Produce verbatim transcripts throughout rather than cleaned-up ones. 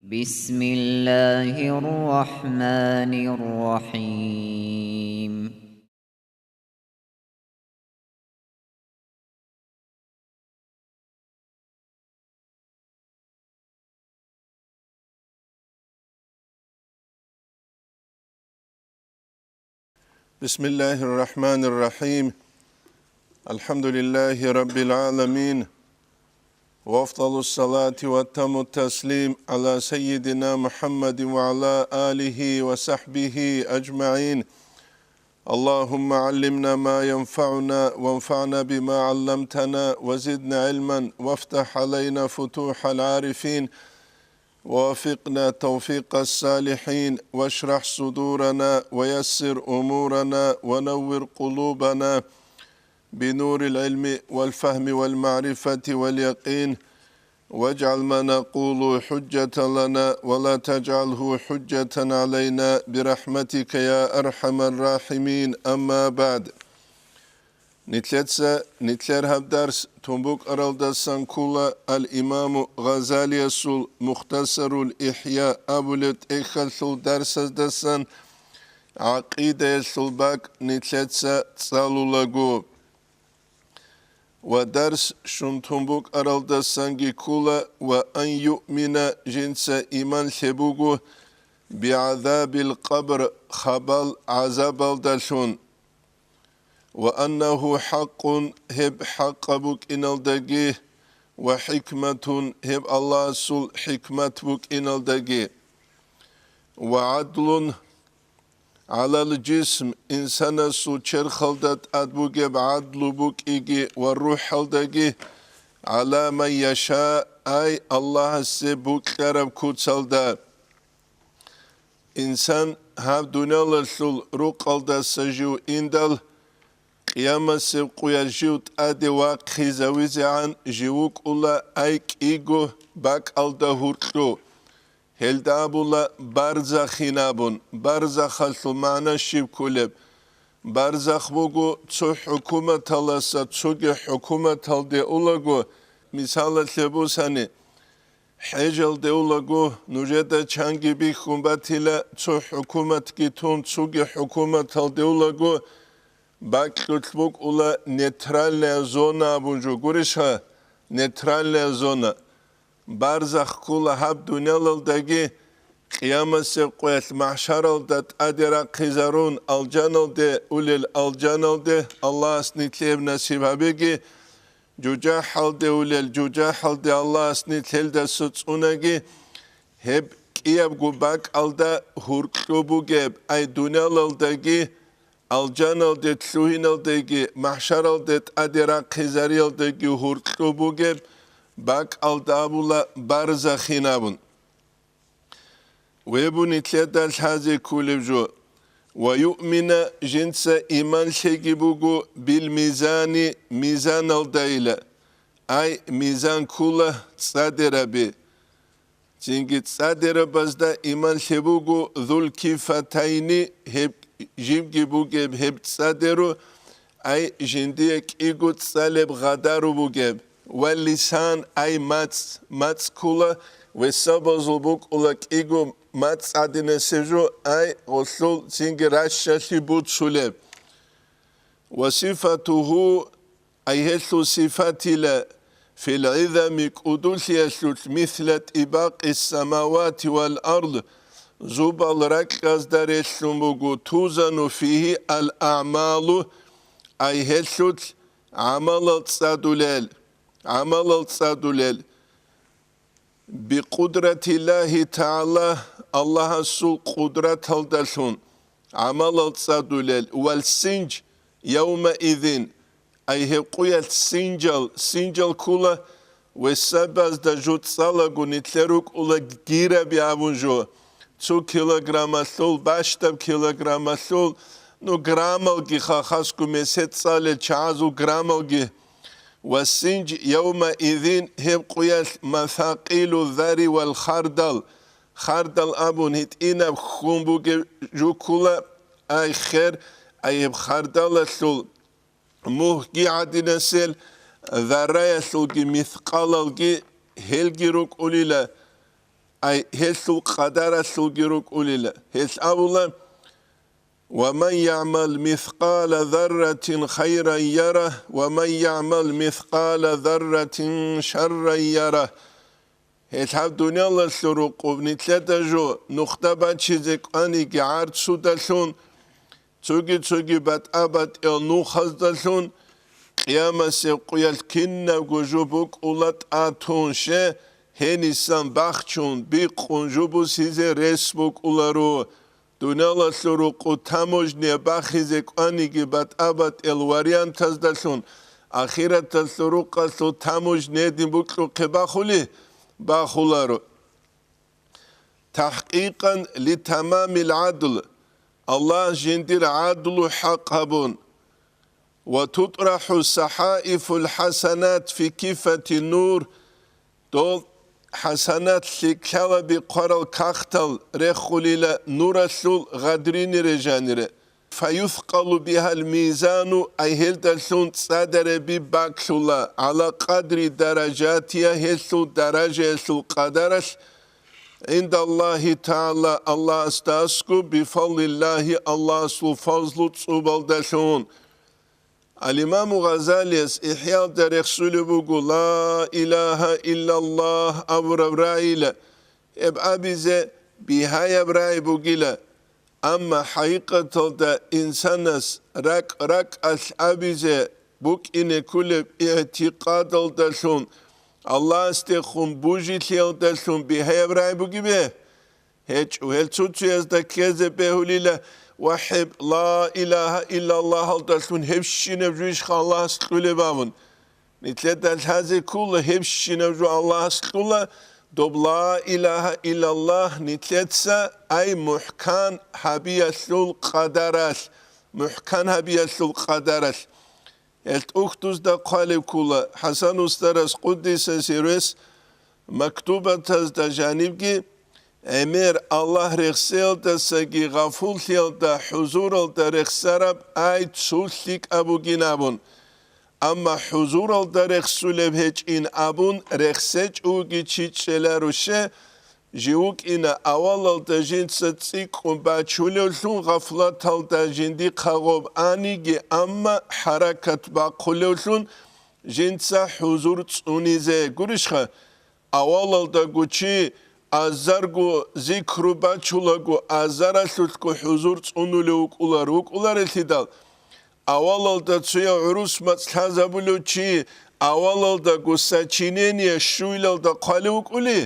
بسم الله الرحمن الرحيم. بسم الله الرحمن الرحيم. الحمد لله رب العالمين. وأفضل الصلاة وأتم التسليم على سيدنا محمد وعلى آله وصحبه أجمعين. اللهم علمنا ما ينفعنا وانفعنا بما علمتنا وزدنا علما وافتح علينا فتوح العارفين ووفقنا توفيق الصالحين واشرح صدورنا ويسر أمورنا ونور قلوبنا بنور العلم والفهم والمعرفة واليقين، واجعل ما نقول حجة لنا ولا تجعله حجة علينا برحمتك يا أرحم الراحمين. أما بعد. Нилъеца, нилъер гьаб дарс тун букӀаралдасан ккола ал-Имаму Гъазалиясул Мухтасарул ИхӀя абулеб тӀехьалъул дарсаздасан гӀакъидаялъул бакӀ нилъеца цӀалулаго. Ва дарс щун тун букӀаралдасанги ккола: «Ва ан юъмина», жинца иман лъеб буго, «бигӀазабил къабр», хабал гӀазабалдалъун. «Ва аннагьу хӀакъун», гьеб хӀакъа букӀиналдаги, «ва хӀикматун», гьеб Аллагьасул хӀикмат букӀиналдаги, «ва гӀадлун», гӀалал жисм, инсанасул черхалда тӀад бугеб гӀадлу букӀиги ва рухӀалдаги, «гӀала ман яша», ай Аллагьасе бокьараб куцалда. Инсан гьаб дуниялалъул рукъалдаса жив индал, къиямасеб къоялъ жив тӀаде вахъизавизегӀан жив вукӀула, ай кӀиго бакӀалда гьуркьу. Гьелда абула барзахин абун. Барзахалъул магӀна щиб кколеб? Барзах буго цо хӀукуматалдаса цоги хӀукуматалде улаго, мисалалъе бусани, хӀежалде улаго, нужеда чанги бихьун батила, цо хӀукуматги тун цоги хӀукуматалде улаго, бакьулъ букӀула нейтральная зона абун жо гурищха, нейтральная зона. Барзах ккола гьаб дуниялалдаги, къиямасеб къоялъ махӀшаралда тӀаде рахъизарун, алжаналде улел алжаналде, Аллагьас нилъее насиб гьабеги, жужахӀалде улел жужахӀалде, Аллагьас нилъ гьелдаса цӀунаги, гьеб кӀиябго бакӀалда гьуркьу бугеб, ай дуниялалдаги, алжаналде лъугьиналдеги, махӀшаралде тӀаде рахъизариялдеги гьуркьу бугеб бакӀалда абула барзахин абун. Веб нилъеда лъазе кколеб жо. «Ва юъмина», жинца иман лъеги буго, «бил мизани», мизаналдайила, ай мизан ккола цӀадераби. Цинги цӀадерабазда иман лъеб буго, «зул кифатайни», гьеб жибги бугеб гьеб цӀадеру, ай жиндие кӀиго цӀалеб гъадару бугеб, «ва лисан», ай мацӀ, мацӀ ккола, весабазул букӀула кӀиго мацӀ гӀадинасеб жо, ай гъолъул цинги ращалъи буцулеб. «Ва сифатугьу», ай гьелъул сифатила, «фил гӀизами», кӀудулъиялъулъ, «мисла тӀибакъи самавати вал ард», зубал ракьазда релълъун буго, «тузану фигьи ал-аъмалу», ай гьелъулъ гӀамалал цӀадулел, гӀамалал цӀадулел. «Бикъудратиллагьи тагӀала», Аллагьасул къудраталдалъун гӀамалал цӀадулел, «вал синж явмаизин», ай гьеб къуялъ синжал, синжал ккула, весабазда жо цӀалаго нилъер рукӀула гираби абун жо, цо килограммалъул, бащдаб килограммалъул, ну, граммалги, ха-, хасго месед цӀалел чагӀазул граммалги, «Ва синж явмаизин», гьеб къуялъ, «масакъилу зарри вал хардал», хардал абун гьитӀинаб хьун бугеб жо ккула, ай хер, ай гьеб хардалалъул мухьги гӀадинасел, зарраялъулги мискъалалги гьелги рукӀулила. Ай, гьелъул къадаралъулги рукӀулила. Гьелъ абула: «Ва ман ягӀмал мискъала зарратин хайран яра, ва ман ягӀмал мискъала зарратин шарран яра». Гьелъ гьаб дуниялалъул рукъуб нилъеда жо нухда бачизе кӀваниги гӀарцудалъун, цоги-цоги батӀа-батӀиял нухаздалъун, къиямасеб къуялъ кинабго жо букӀула тӀатун, ще, гьенисан бахчун, бикъун жо бусизе рес букӀуларо. Дуниялалъул рукъу таможния бахизе кӀваниги батӀа-батӀиял вариантаздалъун, ахираталъул рукъалъул таможния гьедин букьухъе бахули? Бахуларо. ТахӀкъикъан литамамил гӀадл, Аллагь жиндир гӀадлу хӀакъ гьабун. Ва тутрахӀу сахӀаифул хӀасанат фи кифати нур, дол хӀасанат лъикӀлъалаби хъварал кагътал реххулила нуралъул гъадринире жанире. Фаюскъалу бигьал мизану, ай гьелдалъун цӀадараби баклъула, гӀала къадри даражатиха, гьелъул даражаялъул къадаралъ, гӀиндаллагьи тагӀала, Аллагьасда аскӀоб, бифадлиллагьи, Аллагьасул фазлу цӀубалдалъун. Ал-Имаму Гъазалияс ИхӀяалда рехсулеб буго: «Ла илагьа иллаллагь» абураб рагӀила, гьеб абизе бигьаяб рагӀи бугила. Амма хӀакъикъаталда инсанас ракӀ-ракӀалъ абизе букӀине кколеб игӀтикъадалдалъун, Аллагьасдехун бужилъиялдалъун бигьаяб рагӀи бугеб? ГьечӀо, гьел цо-цоязда ккезе бегьулила ва гьеб ла илагьа иллаллагьалдалъун гьебщинаб жуйищха Аллагьас кьулеб абун. Нилъеда лъазе ккола гьебщинаб жо Аллагьас кьула, доб ла илагьа иллаллагь нилъеца, ай, мухӀкан гьабиялъул къадаралъ, мухӀкан гьабиялъул къадаралъ. Гьел тӀухьдузда хъвалеб ккола ХӀасан устарас, къуддиса сирругьу, мактубатазда жанибги, гӀемер Аллагь рехсеялдасаги гъафуллъиялда хӀузуралда рехсараб ай цо лъикӀаб бугин абун. Амма хӀузуралда рехсулеб гьечӀин абун рехсечӀоги чи чӀеларо, ще, жив вукӀина авалалда жинца цӀикӀкӀун бачулевлъун, гъафлаталда жиндихъа гъоб аниги, амма хӀаракат бахъулевлъун жинца хӀузур цӀунизе. Гурищха, авалалдаго чи азарго зикру бачулаго, азаралъулъго хӀузур цӀунулев вукӀулар, вукӀуларелъидал, авалалда цояв гӀурус мацӀ лъазабулев чи авалалдаго сочинение щуйлалда хъвалев вукӀули?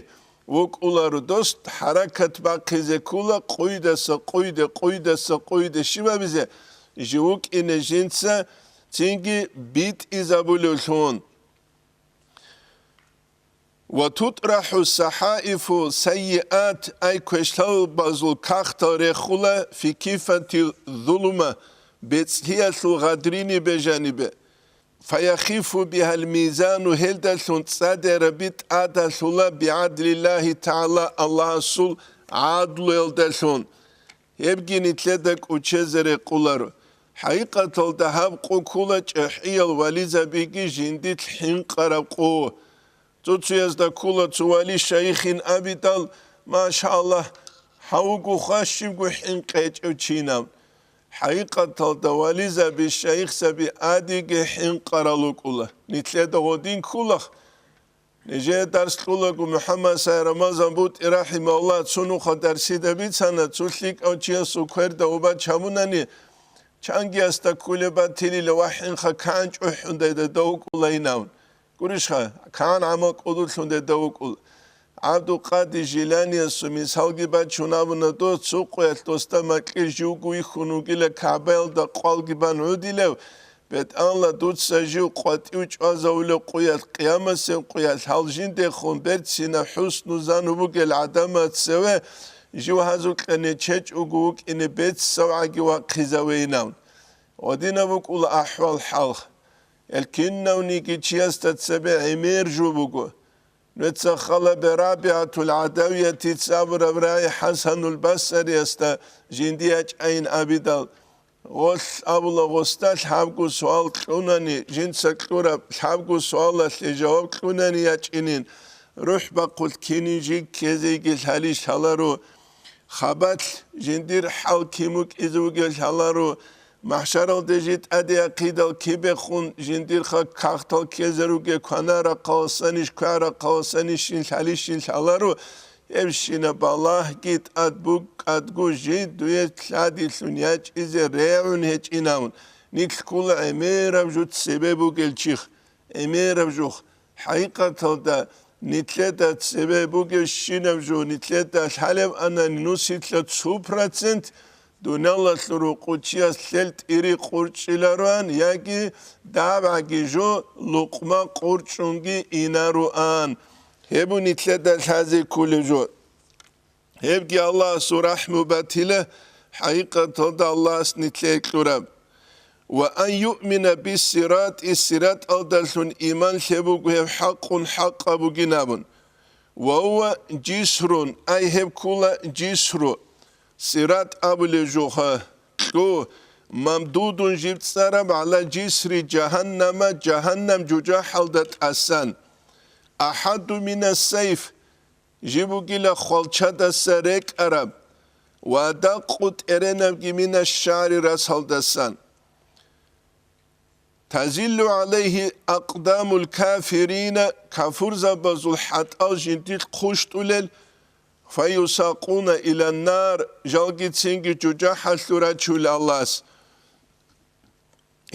ВукӀуларо. Дос хӀаракат бахъизе ккола къуйдаса къуйде, къуйдаса къуйде щибабизе жив вукӀине жинца цинги битӀизабулевлъун. «Ва тутрахӀу сахӀаифу саййиат», ай квешлъабазул кагътал рехула, «фи кифати зулума», бецӀлъиялъул гъадрини бежанибе. «Фаяхифу бигьал мизану», гьелдалъун цӀадараби тӀадалъула, «бигӀадлиллагьи тагӀала», Аллагьасул гӀадлуялдалъун. Гьебги нилъеда кӀучезе рекъоларо. ХӀакъикъаталда гьаб къо ккола чӀахӀиял вализабиги жиндилъ хӀинкъараб къо. Цо-цоязда ккола цо вали шайихин абидал, машаллагь, гьав вуго хващибго хӀинкъи гьечӀев чинав. ХӀакъикъаталда вализаби, шайихзаби адиги хӀинкъарал рукӀула. Нилъеда гъодин кколахъ. Нижее дарс кьулаго МухӀаммад Сай Рамазан БутӀи рахӀимагьуллагь цо нуха дарсида бицана, цо лъикӀав чиясул кверда убач гьабунани, чангиясда кколеб батилила ва хӀинха кан чӀухӀундай дада вукӀулайинавун. Гурищха, кан гӀамал кӀодулъун дада вукӀул. ГӀабдулкъадир Жиланиясул мисалги бачун абуна дос, цо къоялъ досда макьилъ живго вихьун вугила КагӀбаялда къвалги бан гӀодилев, БетӀалла, дуца жив къватӀив чӀвазавулев къуялъ, къиямасеб къуялъ, гьал жиндехун берцинаб хӀусну-зану бугел гӀадамаз цеве жив гьазукьа нечечӀого вукӀине бецав гӀаги вахъизавейинан. Гъодинаб букӀула ахӀвал-хӀал. Гьел кинавниги чиясда цебе гӀемер жо буго. Нуца халабе РабигӀатул ГӀадавиятица абураб рагӀи ХӀасанул Басариясда жинди ячӀайин абидал, гъолъ абула гъосда лъабго суал кьунани, жинца кьураб лъабго суалалъе жаваб кьунани ячӀинин, РухӀ бахъулъ кинин жи ккезеги лъалищ лъаларо, хабалъ жиндир хӀал кин букӀизе вугев лъаларо, махӀшаралде жи тӀаде ахъидал кибехун жиндирха кагътал ккезе ругел квана рахъаласанищ, квегӀ рахъаласанищин лъалищин лъаларо, гьебщина балагьги тӀад букӀадго жи дуе лъадилъун ячӀизе регӀун гьечӀинавун, нилъ ккула гӀемераб жо цебе бугел чихъ, гӀемераб жо. ХӀакъикъаталда, нилъеда цебе бугебщинаб жо нилъеда лъалеб анани, нусилъа цо процент дуниялалъул рукъу чияс лъел тӀири къурчӀилароан яги дагӀбаги жо лукъма къурчӀунги инароан. Гьеб нилъеда лъазе кколеб жо. Гьебги Аллагьасул рахӀму батила, хӀакъикъаталда Аллагьас нилъее кьураб. Ва ан юъмина бис-сиратӀи, сиратӀалдалъун иман лъеб буго гьеб хӀакъун хӀакъаб бугин абун. Ва гьува жисрун, ай гьеб ккула жисру, сиратӀ абулеб жуха, кьу, мамдудун жиб цӀараб гӀала жисри жагьаннама, жагьаннам жужахӀалда тӀасан. Ахадду мина сайф, жиб бугила хвалчадаса рекӀараб ва дакъу тӀеренабги мина шагӀри расалдасан. Тазиллу гӀалайгьи акъдамул кафирина, кафурзабазул хӀатӀал жиндилъ хъущтӀулел, фаюсакъуна илан нар, жалгицинги жужахӀалъур рачул Аллагьас.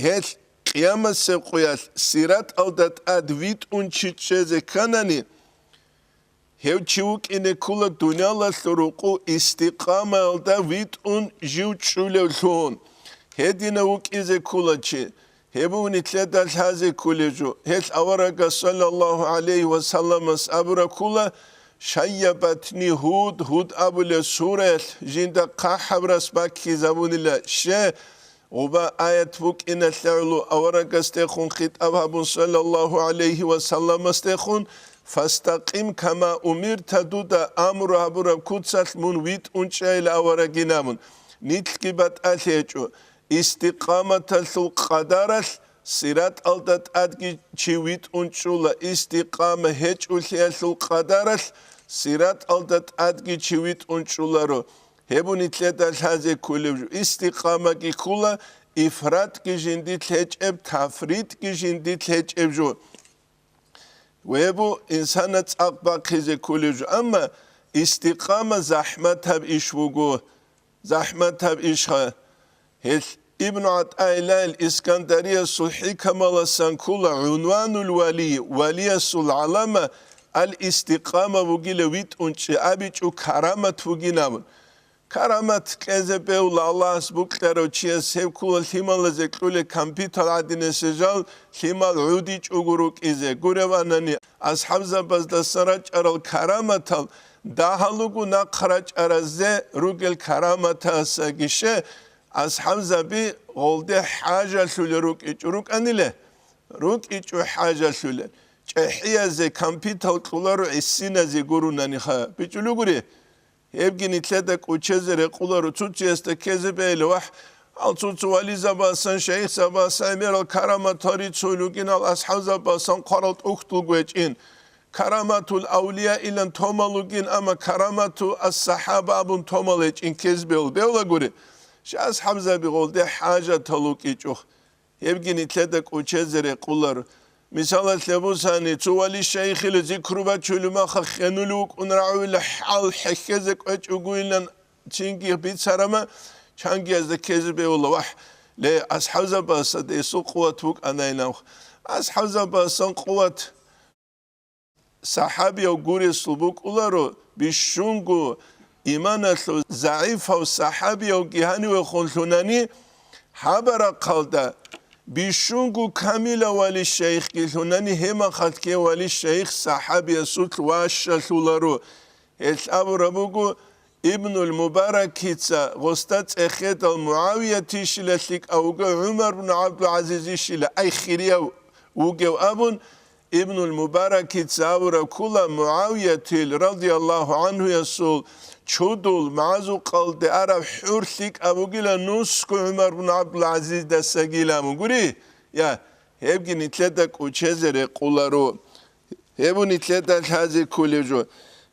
Гьелъ къиямасеб къуялъ сиратӀалда тӀад витӀун чи чӀезе кканани, гьев чи вукӀине ккула дуниялалъул рукъу истикъамаялда витӀун жив чӀулевлъун. Гьединав вукӀизе ккула чи. Гьеб буго нилъеда лъазе кколеб жо. Гьелъ аварагас саллаллагьу гӀалайгьи ва салламас абураб ккула, шайябатни Гьуд, Гьуд абулеб сураялъ жинда хъахӀаб рас баккизабунила. Ще, гъуба аят букӀиналъе гӀоло аварагасдехун хитӀаб гьабун саллаллагьу гӀалайгьи ва салламасдехун, фастакъим кама умирта, дуда амру гьабураб куцалъ мун витӀун чӀайила аварагин абун, нилъги батӀалъи гьечӀо. Истикъаматалъул къадаралъ сиратӀалда тӀадги чи витӀун чӀула, истикъама гьечӀулъиялъул къадаралъ сиратӀалда тӀадги чи витӀун чӀуларо. Гьеб нилъеда лъазе кколеб жо. Истикъамаги ккула, ифратги жиндилъ гьечӀеб, тафритги жиндилъ гьечӀеб жо. Гьеб инсана цӀакъ бахъизе кколеб жо. Амма истикъама захӀматаб иш вуго. ЗахӀматаб ишха. Гьелъ Ибну ГӀатӀаиллагьил Искандариясул хӀикамаласан ккула, гӀунванул вали, валиясул гӀалама, ал-истикъама вугила, витӀун чӀи абичӀо карамат вугин абун. Карамат кьезе бегьула Аллагьас букьарав чияс, гьеб ккула лъималазе кьулеб кампитал гӀадинасел жал лъимал гӀудичӀого рукӀизе. Гуреб анани, асхӀабзабаздасан рачӀарал караматал дагьал руго нахъ рачӀаразде ругел караматасаги. Ще, асхӀабзаби гъолде хӀажалъулел рукӀичӀо рукӀаниле, рукӀичӀо хӀажалъулел. ЧӀехӀиязе кампитал кьоларо гӀисиназе гурунаниха. БичӀулугури, гьебги нилъеда кӀучезе рекъоларо, цо-цоясда ккезе бегьила, вагь, ал цо-цо вализабасан, шайихзабасан гӀемерал караматал рицун ругин, ал асхӀабзабасан хъварал тӀухьдулго гьечӀин. Караматул авлияилан томал ругин, амма карамату ас-сахаба абун томал гьечӀин ккезе бегьула. Бегьулагури, ша асхӀабзаби гъолде хӀажатал рукӀичӀо. Гьебги нилъеда кӀучезе рекъоларо. Мисалалъе бусани, цо вали шайихила зикру бачулев маха хенулев вукӀун рагӀуила, хӀал хӀехьезе кӀвечӀогойилан цинги бицарама, чангиязда ккезе бегьула, вагь, ле, асхӀабзабазда гьесул къуват букӀанайилан. АсхӀабзабазасан къуват сахабияв гуресул букӀуларо, бищунго иманалъул загӀипав сахабиявги гьанивехун лъунани, гьаб рахъалда бищунго камилав вали шайихги лъунани, гьеб мехалъ ккей вали шайих сахабиясулъ ващалъуларо. Гьелъ абураб буго, Ибнул Мубаракица гъосда цӀехедал МугӀавиятищила лъикӀав вуго, ГӀумар бну ГӀабдулгӀазизищила ай хирияв вугев абун, Ибнул Мубаракица абураб ккула, МугӀавиятил радияллагьу гӀанхуясул чудул магӀзукъалде араб хӀур лъикӀаб бугила, нусго ГӀумар бну ГӀабдулгӀазиздасагила абун. Гури, я, гьебги нилъеда кӀучезе рекъоларо. Гьеб нилъеда лъазе кколеб жо.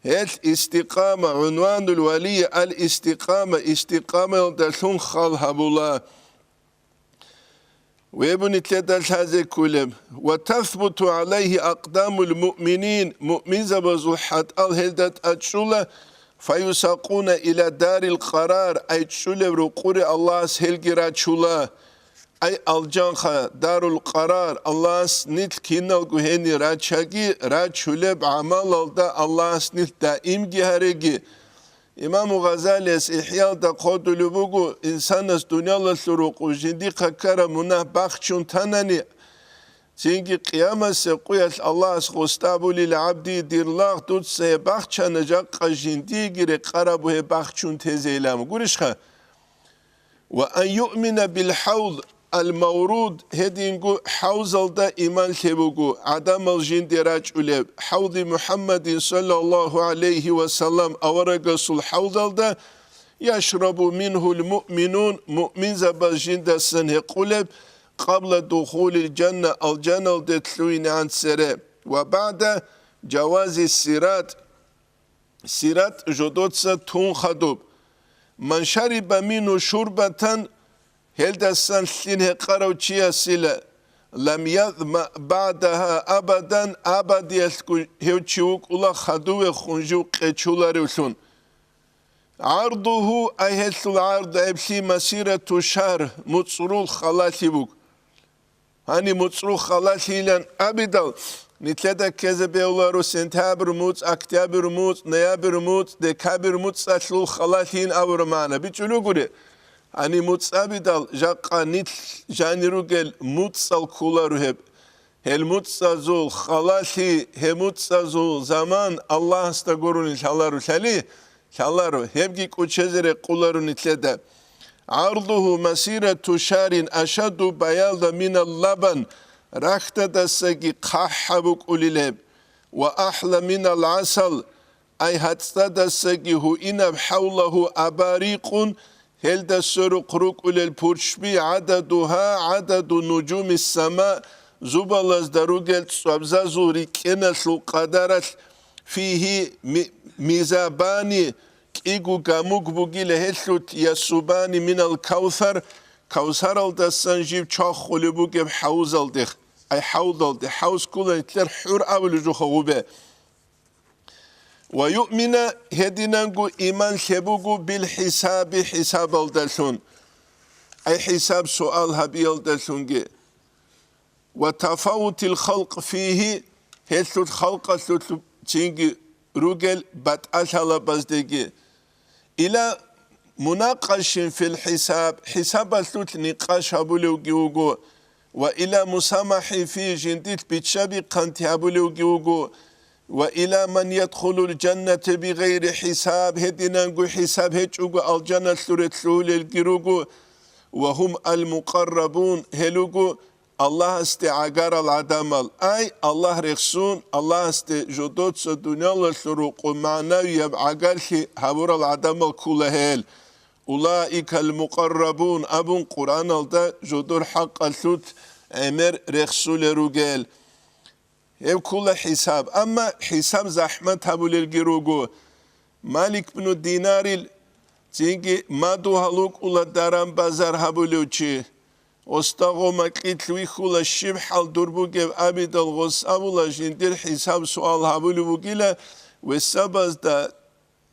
Гьелъ истикъама, гӀунванул валий ал-истикъама, истикъамаялдалъун хал гьабула. Гьеб нилъеда лъазе кколеб. Ва тасбуту гӀалайгьи акъдамул муъминин, муъминзабазул хӀатӀал гьелда тӀачӀчӀула, фаюсакъуна иля дарил къарар, ай чӀолеб рукъуре Аллагьас гьелги рачула. Ай алжанха, дарул къарар, Аллагьас нилъ киналго гьенир рачаги, рачулеб гӀамалалда Аллагьас нилъ даимги гьареги. Имаму Гъазалияс ИхӀялда хъодулеб буго, инсанас дуниялалъул рукъу жиндихъа ккараб мунагь бахчун танани, цинги къиямасеб къуялъ Аллагьас гъосда абулила: «ГӀабди, дир лагъ, дуца гьеб бахчана, жакъа жиндиеги рекъараб гьеб бахчун тезейилан». Гурищха? «Ва ан юъмина бил хӀавд ал-мавруд», гьединго хӀавзалда иман лъеб буго, гӀадамал жинде рачӀулеб, хӀавди МухӀаммадин саллаллагьу гӀалайгьи ва саллам аварагасул хӀавзалда, яшрабу мингьул муъминун, муъминзабаз жиндасан гьекъулеб, къабла духулил жанна, алжаналде лъугьинегӀан цере, ва багӀда жавази сират, сират жодоца тун хадуб. Ман шариба мингьу шурбатан, гьелдасан лъим гьекъарав чиясила, лам язма багӀдагьа абадан, абадиялъго гьев чи вукӀула хадувехун жив къечуларевлъун. ГӀардугьу, ай гьелъул гӀард гӀеблъи, масирату шагьр, муцӀрул халалъи буго. Гьаниб муцӀрул халалъилан абидал, нилъеда ккезе бегьуларо сентябрь муцӀ, октябрь муцӀ, ноябрь муцӀ, декабрь муцӀалъул халалъин абураб магӀна бичӀчӀулев гури. Гьаниб муцӀ абидал, жакъа нилъ жанир ругел муцӀал кколаро гьеб. Гьел муцӀазул халалъи, гьеб муцӀазул заман Аллагьасда гурони лъаларо лъали, лъаларо, гьебги кӀочезе рекъоларо нилъеда. ГӀардугьу масирату шагьрин ашадду баязан минал лабан, рахьдадасаги хъахӀаб букӀулел гьеб, ва ахӀла минал гӀасал, ай гьацӀцӀадасаги гьуинаб, хӀавлагьу абарикъун, гьелда сверухъ рукӀулел пурччби, гӀададугьа гӀададу нужумис сама, зубалазда ругел цӀвабзазул рикӀкӀеналъул къадаралъ, фигьи ми-, мизабани, кӀиго гамуг бугила гьелъулъ, ясубани минал кавсар, кавсаралдасан жив чвахулеб бугеб хӀавзалдехъ, ай хӀавдалде, хӀавз ккола нилъер хӀур абулеб жо гъубе. Ва юъмина, гьединанго иман лъеб буго, бил хӀисаби, хӀисабалдалъун, ай хӀисаб-суал гьабиялдалъунги. Ва тафавутил халкъ фигьи, гьелъул халкъалъулъ цинги ругел батӀалъалабаздеги. Ила мунакъашин фил хӀисаб, хӀисабалъулъ никъаш гьабулевги вуго, ва ила мусамахӀи фи, жиндилъ биччаби-хъанти гьабулевги вуго, ва ила ман ядхулул жанната бигъайри хӀисаб, гьединанго хӀисаб гьечӀого алжаналъуре лъугьулелги руго, ва гьум ал-мукъаррабун, гьел руго Аллагьасде гӀагарал гӀадамал, ай, Аллагь рехсон, Аллагьасде жодоца дуниялалъул рукъу магӀнавияб гӀагарлъи гьабурал гӀадамал ккола гьел. Улаикал мукъаррабун абун Къуръаналда жодор хӀакъалъулъ гӀемер рехсулел ругел. Гьеб ккола хӀисаб, амма хӀисаб захӀмат гьабулелги руго. Малик бну Динарил цинги мадугьал вукӀула даран-базар гьабулев чи. Гъосда гъо макьилъ вихьула, щиб хӀал дур бугеб абидал гъос абула, жиндир хӀисаб-суал гьабулев вугила, весабазда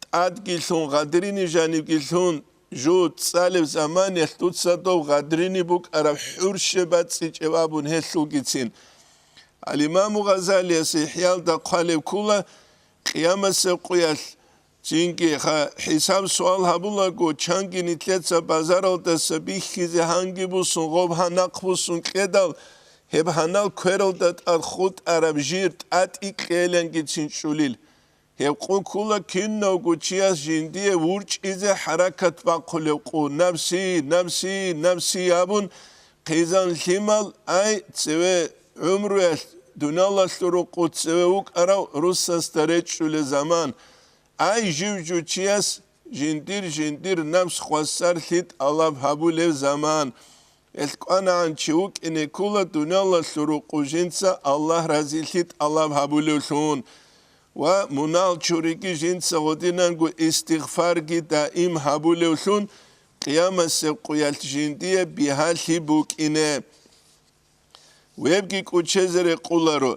тӀадги лъун, гъадрини жанибги лъун, жо цӀалеб заманиялъ дуца дов гъадрини букӀараб хӀурще бацӀцӀичӀеб абун гьелъулгицин. Ал-Имаму Гъазалияс ИхӀялда хъвалеб ккола, къиямасеб къуялъ цинги ха-, хӀисаб-суал гьабулаго, чанги нилъеца базаралдаса бихьизе гьанги бусун, гъоб гьанахъ бусун кьедал, гьеб гьанал квералда тӀад хутӀараб жир тӀатӀи кьелангицин чӀулил. Гьеб къу ккола кинавго чияс жиндие вурчӀизе хӀаракат бахъулев къу, «Напси, напси, напси», — абун, хъизан лъимал, ай, цеве гӀумруялъ, дуниялалъул рукъу цеве вукӀарав русасда речӀчӀулел заман, ай, жив-жив чияс жиндир-жиндир напс хвасарлъи тӀалаб гьабулев заман. Гьелъ кӀванагӀан чи вукӀине ккола дуниялалъул рукъу жинца Аллагь разилъи тӀалаб гьабулевлъун ва мунагьал чуриги жинца гъодинанго истигъфарги даим гьабулевлъун, къиямасеб къуялъ жиндие бигьалъи букӀине. Вебги кӀучезе рекъоларо.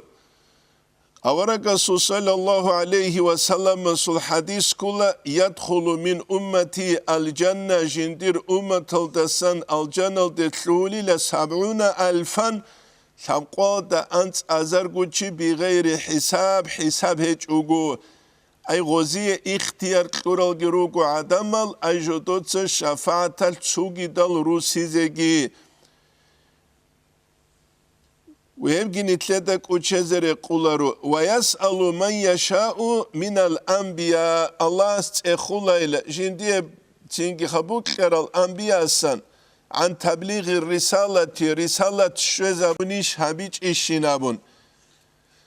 Аварагасул саллаллагьу гӀалайгьи ва салламасул хӀадис ккола: «Ядхулу мин уммати аль-жанна», жиндир умматалдасан алжаналде лъугьулила сабгӀуна альфан, лъабкъоялда анцӀазарго чи, бигъайри хӀисаб, хӀисаб гьечӀого. Ай, гъозие ихтияр кьуралги руго гӀадамал, ай, жодоца шафагӀаталъ цугидал русизеги. Гьебги нилъеда кӀучезе рекъоларо: «Ва ясъалу ман яшау минал анбия», Аллагьас цӀехолайила жиндие цинги хабукьарал анбиясан, «гӀан таблигъи рисалати», рисалат щвезабунищ гьабичӀищин абун.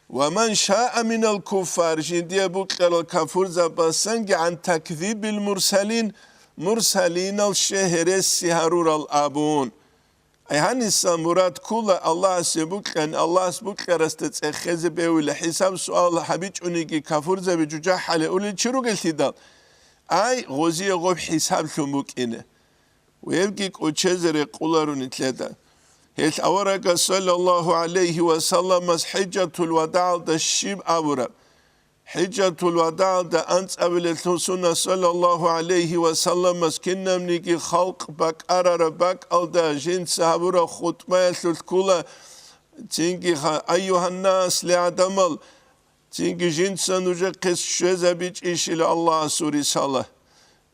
«Ва ман шаа минал куффар», жиндие букьарал кафурзабасанги, «гӀан такзибил мурсалин», мурсалинал щвей гьереси гьарурал абун. Ай, гьаниса мурад ккола Аллагьасе букьани, Аллагьас букьарасда цӀехезе бевила, хӀисаб-суал гьабичӀониги кафурзаби жужахӀале улел чи ругелъидал, ай, гъозие гъоб хӀисаблъун букӀине. Гьебги кӀучезе рекъоларо нилъеда. Гьелъ аварагас, саллаллагьу гӀалайгьи ва салламас, хӀижатул вадагӀалда щиб абураб? ХӀижатул вадагӀалда анцӀабилелъул сунна, саллаллагьу гӀалайгьи ва салламас, кинабниги халкъ бакӀарараб бакӀалда жинца гьабураб хутӀбаялъулъ ккола, цинги ха-, «Айюгьаннас», ле гӀадамал, цинги жинца нужехъе щвезабичӀищила Аллагьасул рисала.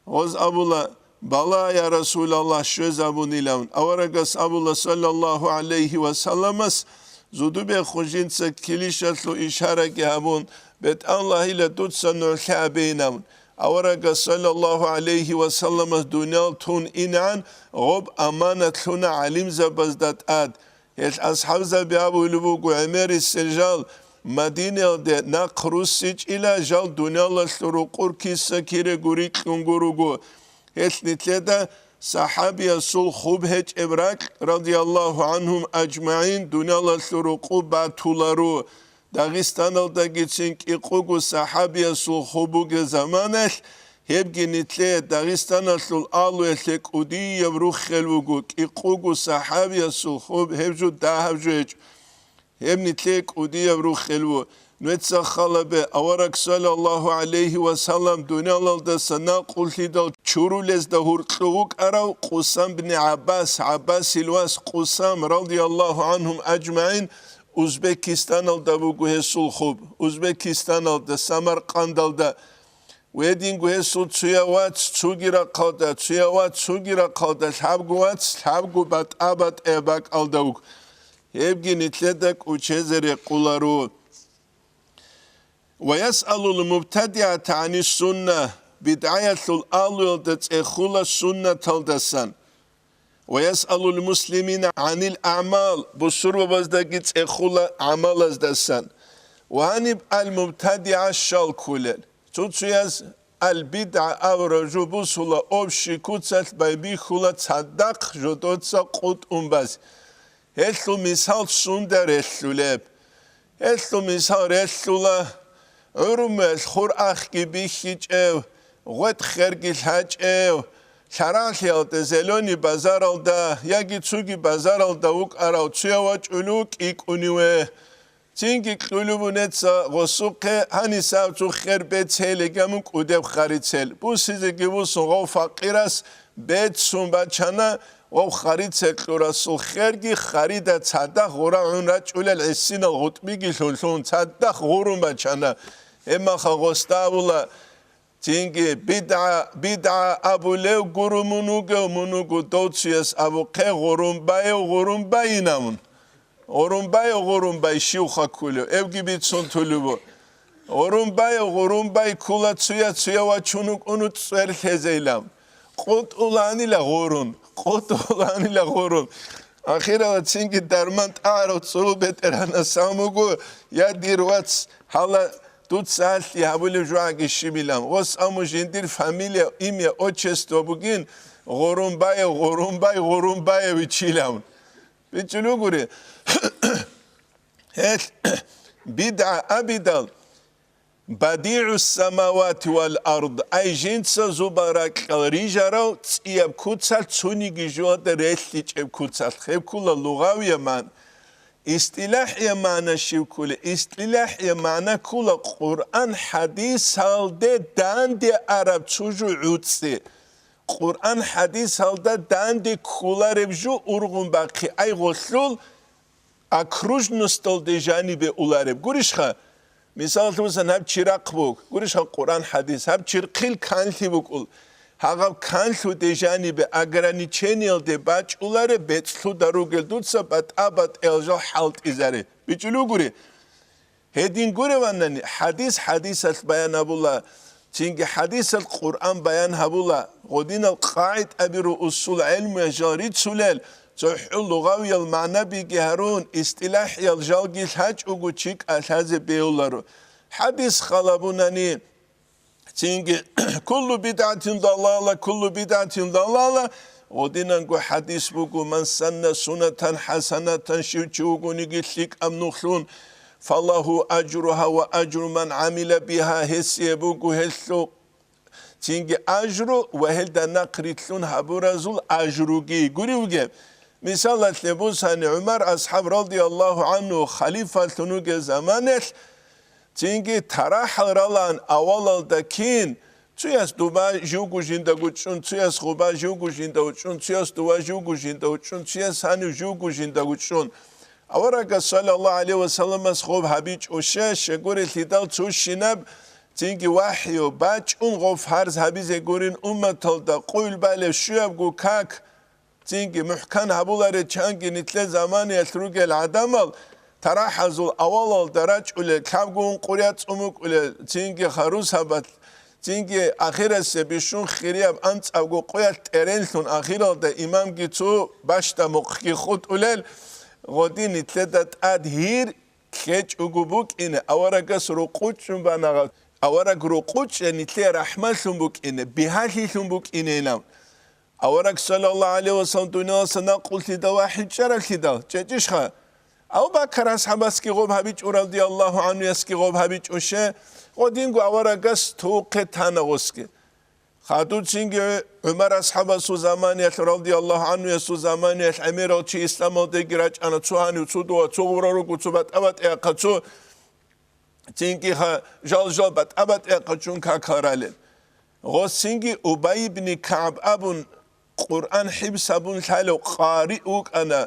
Гъоз абула: «Бала, я Расулаллагь, щвезабунилан». Аварагас абула, саллаллагьу гӀалайгьи ва салламас, зудубехун жинца килищалъул ишараги гьабун: «БетӀаллагьила, дуца нугӀлъи абейин», – абун. Аварагас, саллаллагьу гӀалайгьи ва салламас, дуниял тун инегӀан гъоб аманат лъуна гӀалимзабазда тӀад. Гьелъ асхӀабзаби абулеб буго, гӀемерисел жал Мадинаялде нахъ руссичӀила, жал дуниялалъул рукъур киса-кирего рикьун гуруго. Гьелъ нилъеда сахӀабиясул хуб гьечӀеб ракь, радияллагьу гӀанхум ажмагӀин, дуниялалъул рукъу батуларо. Дагъистаналдагицин кӀикъуго сахӀабиясул хуб бугеб заманалъ, гьебги нилъее Дагъистаналъул алуялъе кӀудияб руххел вуго, кӀикъуго сахӀабиясул хуб, гьеб жо дагьаб жо гьечӀо. Гьеб нилъее кӀудияб руххел ву. Нужеца хал гьабе, авараг, саллаллагьу гӀалайгьи ва саллам, дуниялалдаса накъуллъидал чурулезда гьуркьу вукӀарав Къусам бни ГӀаббас, ГӀаббасил вас Къусам, радияллагьу гӀанхум ажмагӀин, Узбекистаналда буго гьесул хуб, Узбекистаналда, Самаркъандалда. Гьединго гьесул цуяв вац цуги рахъалда, цуяв вац цуги рахъалда, лъабго вац лъабго батӀа-батӀаяб бакӀалда вуго. Гьебги нилъеда кӀучезе рекъоларо. «Ва ясъалул мубтадигӀата гӀанис сунна», бидгӀаялъул алуялда цӀехула суннаталдасан. «Ва ясъалул муслимина гӀанил аъмал», бусурбабаздаги цӀехула гӀамалаздасан. «Ва гьаниб ал-мубтадигӀа щал кколел». Цо-цояз ал-бидгӀа абураб жо бусула, общий куцалъ байбихьула цадахъ жодоца къутӀун баз. Гьелъул мисал сунда релълъулеб? Гьелъул мисал релълъула гӀурумаялъ хур ахги бихьичӀев, гъветӀ херги лъачӀев, лъарагӀлъиялда, Зеленый базаралда яги цуги базаралда вукӀарав цуяв вачӀулев кӀикӀуниве. Цинги кьулев бунеца гъосухъе, гьаниса цо хер беццейилан гьамун кӀудеб харицел. Бусизеги бусун гъов факъирас беццун бачана, гъов харицел кьурасул херги, харида цадахъ гъура гӀун рачӀулел гӀисинал гъутӀбиги лъун-лъун, цадахъ гъурун бачана. Гьебмаха гъосда абула, цинги, бидгӀа, бидгӀа абулев гуро мун вугев, мун вуго дов цуяс абухъе гъурун байев гъурун байинавун. Гъурумбай, гъурумбай, щивха ккулев, эбги бицун тулеб бу. Гъурумбай, гъурумбай ккула цуя-цуя вачун вукӀун цӀвер лъезейилан. КъутӀуланила гъурун, къутӀуланила гъурун. Ахирала цинги дарман тӀагӀарав цӀул бетӀергьанас абун буго: «Я, дир вац, гьала дуца гьалъи гьабулеб жугьаги щибилан. Гъос аму жиндир фамилия, имя, отчество бугин, Гъурумбаев, Гъурумбай, Гъурумбаевичилан. БичӀчӀулугури. Гьел бидгӀа абидал, «БадигӀус-самавати вал ард», ай жинца зубал ракьал рижарав цӀияб куцалъ, цониги жоялда релълъичӀеб куцалъ, гьеб ккула лугъавияб магӀна. ИстӀилахӀияб магӀна щиб ккула? ИстӀилахӀияб магӀна ккула Къуръан-хӀадисалде данде араб цо жо гӀуцӀи. Къуръан-хӀадисалда данде кколареб жо ургъун бахъи, ай гъолъул окружносталде жанибе улареб. Гурищха? Мисаллъусан, гьаб чирахъ бук, гурищха, Къуръан-хӀадис, гьаб чирхъил канлъи букӀул. Гьагъаб канлъуде жанибе ограничениялде бачӀулареб бецӀлъуда ругел дуца батӀа-батӀиял жал хӀалтӀизаре. БичӀчӀулугури. Гьедин гуреванани, хӀадис хӀадисалъ баян гьабула, цинги хӀадисалъ Къуръан баян гьабула, гъодинал къагӀидаби ру усул гӀелмуялъ жал рицулел, цохӀо лугъавиял магӀнабиги гьарун, истилахӀиял жалги лъачӀого чи кӀалъазе бегьуларо. ХӀадис халабунани, цинги, «Куллу бидгӀатин далала, куллу бидгӀатин далала», гъодинанго хӀадис буго: «Ман санна сунатан хӀасанатан», щив чи вугониги лъикӀаб нухлъун, «фалагьу ажругьа ва ажру ман гӀамила бигьа», гьесие буго гьелъул цинги ажру ва гьелда нахърилълъун гьабуразул ажруги. Гуревги, мисалалъе бусани, ГӀумар асхӀаб радияллагьу гӀанху халифалъун вугел заманалъ, цинги тарахӀал ралаан авалалда кин, цуяс дуба живго жиндаго чӀун, цуяс гъуба живго жиндаго чӀун, цуяс дува живго жиндаго чӀун, цуяс гьанив живго жиндаго чӀун. Аварагас, саллаллагьу гӀалайгьи ва салламас, гъоб гьабичӀо, щай, щегурелъидал цущинаб цинги вахӀю бачӀун гъоб фарз гьабизе гурин умматалда къуйл балев щуябго как, цинги мухӀкан гьабуларел чанги нилъер заманиялъ ругел гӀадамал тарахӀазул авалалда рачӀулел, лъабго ункъур яцӀцӀун букӀулел, цинги харусабалъ, цинги ахирасеб бищун хирияб анцӀабго къоялъ тӀеренлъун, ахиралда имамги цо бащдаб мухъги хутӀулел, гъодин нилъеда тӀад гьир ккечӀого букӀине, аварагас рукъучӀун банагъа, авараг рукъучӀе нилъее рахӀмалъун букӀине, бигьалъилъун букӀинейилан. Авараг, саллаллагьу гӀалайгьи ва саллам, дуниялалъа накъуллъидал вахӀичӀаравлъидал чӀечӀищха? Абу Бакар асхӀабасги гъоб гьабичӀо, радияллагьу гӀанхуясги гъоб гьабичӀо, щай, гъодинго аварагас тухъе тана гъосги. Хадуб цинги ГӀумар асхӀабасул заманиялъ, радияллагьу гӀанхуясул заманиялъ, гӀемерал чи исламалдеги рачӀана, цо гьанив, цо дова, цо гъура руго, цо батӀа-батӀиахъа, цо цинги ха-, жал-жал батӀа-батӀиахъа чун какал ралел. Гъос цинги Убай ибн КагӀб абун, Къуръан хӀибс гьабун лъалев къари вукӀана.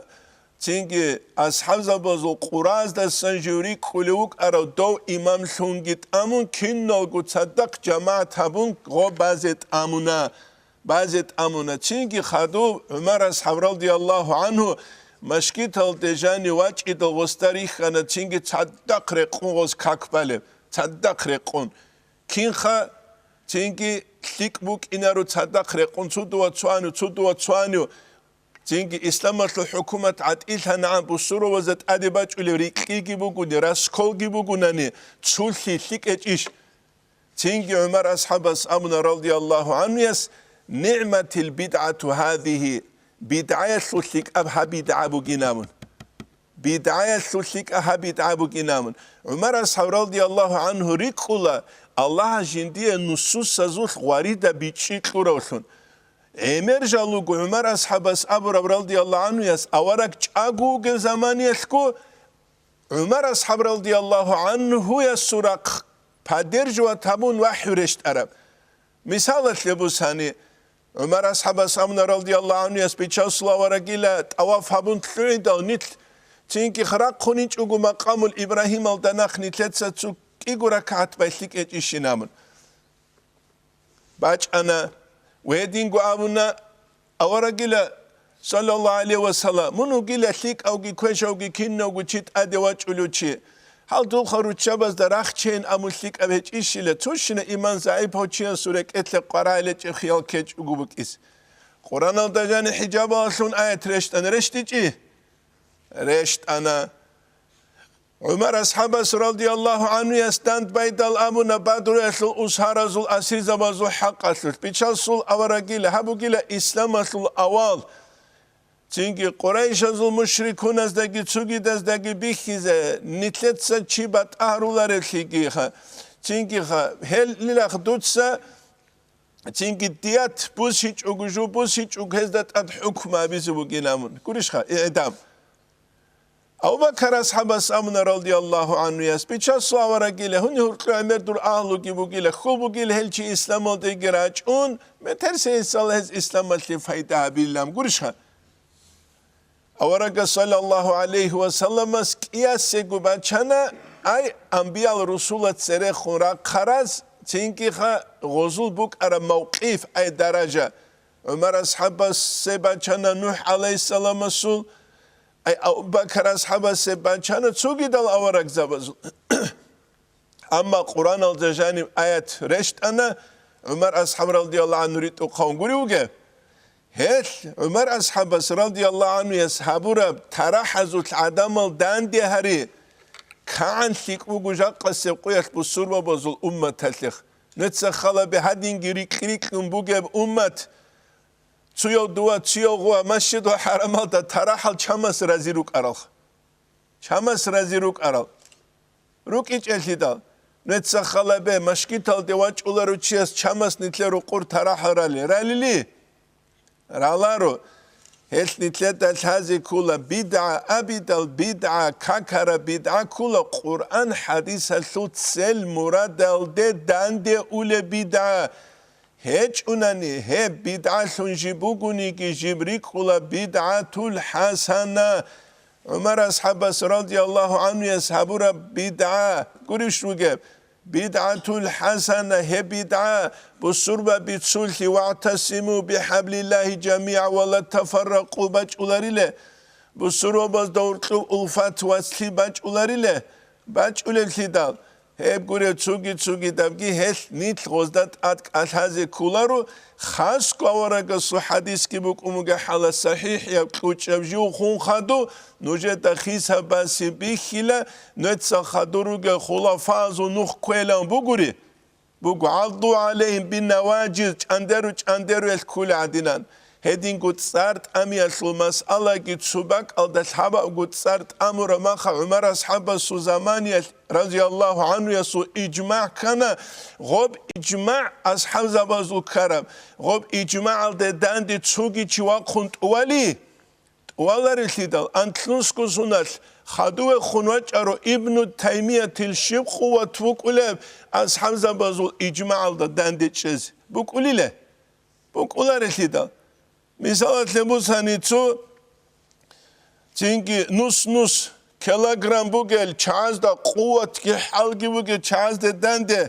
Цинги асхӀабзабазул къураздасан жив рикӀкӀулев вукӀарав дов имамлъунги тӀамун, киналго цадахъ жамагӀат гьабун, гъо базе тӀамуна, базе тӀамуна. Цинги хадуб ГӀумар асхӀаб, радияллагьу гӀанху, машгиталде жанив вачӀидал гъосда рихьана, цинги цадахъ рекъон гъос как балеб, цадахъ рекъон. Кинха, цинги лъикӀ букӀинаро цадахъ рекъон, цо дова цо гьанив, цо дова цо гьанив. Цинги исламалъул хӀукумат гӀатӀилъанагӀан бусурбабазда тӀаде бачӀулеб рикьиги бугони, расколги бугунани, цулъи лъикӀ гьечӀищ? Цинги ГӀумар асхӀабас абуна, радияллагьу гӀанхуяс: «НигӀматил бидгӀату гьадигьи», бидгӀаялъул лъикӀаб гьаб бидгӀа бугин абун. БидгӀаялъул лъикӀа гьаб бидгӀа бугин абун. ГӀумар асхӀаб, радияллагьу гӀанху, рикӀкӀула Аллагьас жиндие нусусазулъ гъварида бичӀчӀи кьуравлъун. ГӀемер жал руго ГӀумар асхӀабас абураб, радияллагьу гӀанхуяс, авараг чӀаго вугев заманиялъго ГӀумар асхӀаб, радияллагьу гӀанхуясул рахъ поддерживать гьабун вахӀю рещтӀараб. Мисалалъе бусани, ГӀумар асхӀабас абуна, радияллагьу гӀанхуяс, Бичасул аварагила тӀаваф гьабун лъугӀидал нилъ цинги рахъун инчӀого макъамул Ибрагьималда нахъ нилъеца цо кӀиго ракагӀат байлъи кӀечӀищин абун. БачӀана, гьединго абуна, аварагила, саллаллагьу гӀалайгьи ва саллам, мун вугила лъикӀавги квешавги кинавго чи тӀаде вачӀулев чи. Гьал дулха руччабазда рахчейин абун лъикӀаб гьечӀищила, цущина иман загӀипав чиясул рекӀелъе къваригӀинчӀеб хиял ккечӀого букӀис. Къуръаналда жани хӀижабалъун аят рещтӀана, рещтӀичӀищ? РещтӀана. ГӀумар асхӀабас радияллагьу гӀанхуяс дандбайдал абуна Бадруялъул усаразул асирзабазул хӀакъалъулъ, Бичасул аварагила, гьаб бугила исламалъул авал. Цинги Къурайшазул мушрикуназдаги цугидаздаги бихьизе, нилъеца чи батӀа гьарулареблъигиха. Цингиха, гьелилах дуца, цинги дият бусичӀого, жо бусичӀого гьезда тӀад хӀукму абизе бугин абун. Гурищха, игӀдам. Абу-Бакар асхӀабас абуна радияллагьу гӀанхуяс, Бичасул аварагила, гьуни гьуркьу гӀемер дур агьлуги бугила, хьул бугила гьел чи исламалдеги рачӀун, метер се инсанла гьез исламалъе пайда гьабилилан. Гурищха? Аварагас саллаллагьу гӀалайгьи ва салламас кӀиясего бачана, ай, амбиял-русулал церехун рахъараз, цинкӀиха гъозул букӀараб мавкъиф, ай, даража. ГӀумар асхӀабасе бачана НухӀ гӀалайгьиссаламасул, ай, Абу-Бакар асхӀабасе бачана цогидал аварагзабазул. Амма Къуръаналда жаниб аят рещтӀана, ГӀумар асхӀаб радияллагьу гӀанху ритӀухъавун гури вугев? Гьелъ ГӀумар асхӀабас радияллагьу гӀанхуяс гьабураб тарахӀазулъ гӀадамал данде гьари, кагӀан лъикӀ буго жакъасеб къуялъ бусурбабазул умматалъе. Нуца халабе гьадинги рикь-рикьун бугеб уммат, цуяв дува, цуяв гъува, Масжидул ХӀарамалда тарахӀал чамас рази рукӀарал. Чамас рази рукӀарал. РукӀичӀелъидал, нуца халабе, машгиталде вачӀуларев чияс чамас нилъер рукъур тарахӀал рали. Ралили? Раларо. Гьелъ нилъеда лъазе ккола, бидгӀа абидал бидгӀа, какараб бидгӀа ккола Къуръан хӀадисалъул цел мурадалде данде улеб бидгӀа. ГьечӀунани, гьеб бидгӀалъун жиб бугониги, жиб рикӀкӀула бидгӀатул хӀасана. ГӀумар асхӀабас радияллагьу гӀанхуяс гьабураб бидгӀа, гурищ вугеб? БидгӀатул хӀасана, гьеб бидгӀа, бусурба бицулъи, «ВагӀтасиму бихӀаблиллагьи жамигӀа ва ла тафарракъу» бачӀулариле, бусурбабазда гьоркьоб улфат вацлъи бачӀулариле, бачӀулеблъидал, гьеб гуреб цуги-цугидабги гьелъ нилъ гъозда тӀад кӀалъазе кколаро, хасго аварагасул хӀадисги букӀун бугеб хӀала сахӀихӀияб кьучӀаб жив хун хадув нужеда хисабасе бихьила, нуца хадур ругел хулафаазул нух кквелан бугури. Буго, «ГӀадду гӀалайгьим биннаважиз», чӀандеру-чӀандеруялъ ккула гӀадинан. Гьединго цӀар тӀамиялъул масъалаги цо бакӀалда лъабабго цӀар тӀамураб маха ГӀумар асхӀабасул заманиялъ, разияллагьу гӀанхуясул, ижмагӀ ккана, гъоб ижмагӀ асхӀабзабазул ккараб, гъоб ижмагӀалде данде цоги чи вахъун тӀували, тӀуваларелъидал, анлънусго суналъ хадувехун вачӀаро Ибну Таймиятил щиб къуват букӀулеб асхӀабзабазул ижмагӀалда данде чӀезе. БукӀулиле? БукӀуларелъидал. Мисалалъе бусани цо, цинги нус-нус килограмм бугел чагӀазда, къуватги хӀалги бугел чагӀазде данде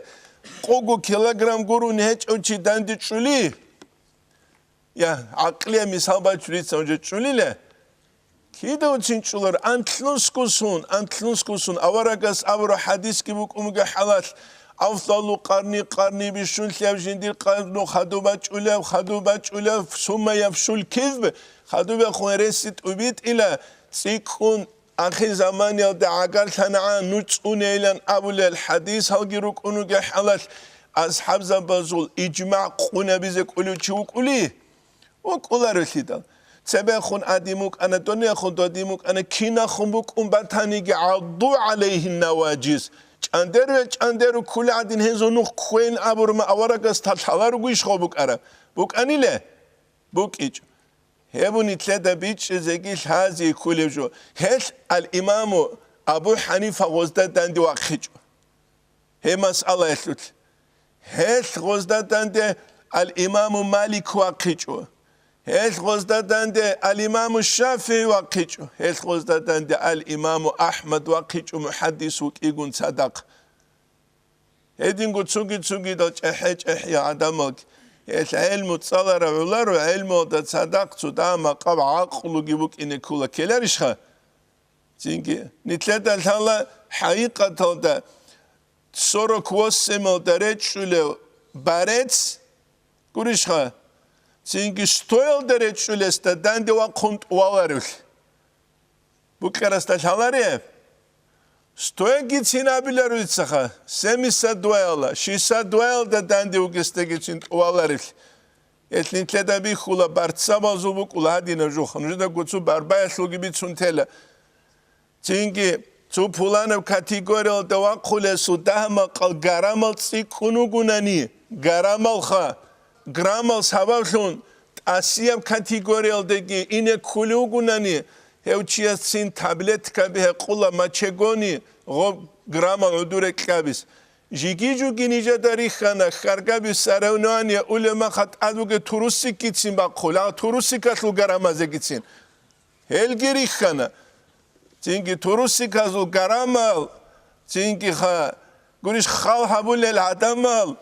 къого килограмм гурони гьечӀев чи данде чӀули? Я, гӀакълия мисал бачулица гьанже чӀулила. Кида уцин чӀулар, анлънусго сун, анлънусго сун, аварагас абураб хӀадисги букӀун буго хӀалалъ, «Афдалу къарни, къарни», бищунлъияб жиндир къарну хадуб бачӀулеб, хадуб бачӀулеб, сумма яфшул кизб, хадубехун гьереси тӀубитӀила, цӀикӀкӀун, ахирзаманиялда гӀагарлъанагӀан нуж цӀунейилан абулел хӀадисалги рукӀун ругел хӀалалъ, асхӀабзабазул ижмагӀ къунабизе кӀолев чи вукӀули? ВукӀуларелъидал. Цебехун гӀадин вукӀана, донияхун додин вукӀана, кинахун букӀун батаниги, «ГӀадду гӀалайгьин наважиз». ЧӀандеру, чӀандеру ккула гӀадин гьезул нух кквейин абурма аварагас талъала ругищ гъо букӀараб? БукӀаниле? БукӀичӀо. Гьеб нилъеда бичӀчӀизеги лъази кколеб жо. Гьелъ ал-Имаму Абу ХӀанифа гъозда данде вахъичӀо. Гьеб масъалаялъулъ. Гьелъ гъозда данде ал-Имаму Малик вахъичӀо. Гьелъ гъозда данде ал-Имаму ШафигӀи вахъичӀо. Гьелъ гъозда данде ал-Имаму АхӀмад вахъичӀо, мухӀаддис вукӀигун цадахъ. Гьединго цуги-цугидал чӀехӀе-чӀехӀиял гӀадамалги, гьелъ гӀелму цӀаларав гӀоларо, гӀелмуялда цадахъ цо дагьа-макъаб гӀакълуги букӀине ккола, ккеларищха? Цинги, нилъеда лъала хӀакъикъаталда сорок восемьалда речӀчӀулев борец, гурищха, цинги стоялда речӀчӀулесда данде вахъун тӀуваларевлъи. БукӀарасда лъаларе? Стоегицин абиларо дицаха, семьдесят дваялда, шестьдесят дваялда данде вугесдегицин тӀуваларелъ. Гьелъ нилъеда бихьула, барцабазул букӀула гьадинаб жуха, нужеда гуцу барбаялъулги бицун тела. Цинги цо пуланаб категориялда вахъулесул дагьа-макъал граммал цӀикӀкӀун вугунани, граммалха, граммал сабаблъун тӀасияб категориялдаги ине ккулев вугунани, гьев чияс цин таблеткаби гьекъула мочегони гъоб граммал гӀодор рекьабиз. Жиги-жуги нижеда рихьана, хьаргаби соревнование улеб махха тӀад бугеб турусиккицин бахъулеб, а турусикалъул граммазегицин. Гьелги рихьана. Цинги турусиказул граммал, цинги ха-, гурищ хал гьабулел гӀадамал,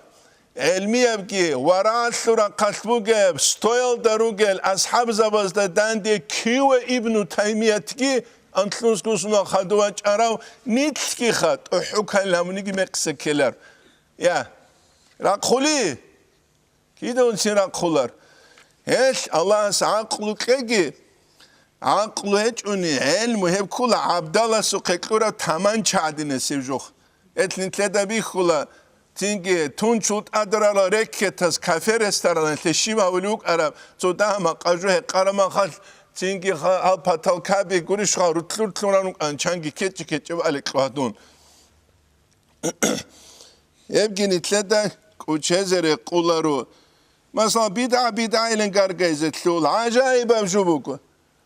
гӀелмиябги, варагӀалъул рахъалъ бугеб, стоялда ругел асхӀабзабазда данде киве Ибну Таймиятги анлънусго сунал хадув вачӀарав нилъги ха, тӀухӀукал гьабуниги мекъса ккелар. Я, рахъули! Кидаунцин рахъулар. Гьелъ Аллагьас гӀакълу кьеги, гӀакълу гьечӀони, гӀелму гьеб ккула гӀабдаласухъе кьураб таманча гӀадинасеб жух. Гьелъ нилъеда бихьула, цинги тунчул тӀадарала рекетас кафе-рестораналъе щиб гьавулев вукӀараб, цо дагьа-макъа жо гьекъараб махалъ, цинги ха-, гьал паталкаби гурищха рутлур-рутлуран рукӀан чанги кечӀи-кечӀеб аликьу гьадун. Гьебги нилъеда кӀучезе рекъуларо. Масала, бидгӀа-бидгӀайилан гаргайзе лъул гӀажаибаб жо буго.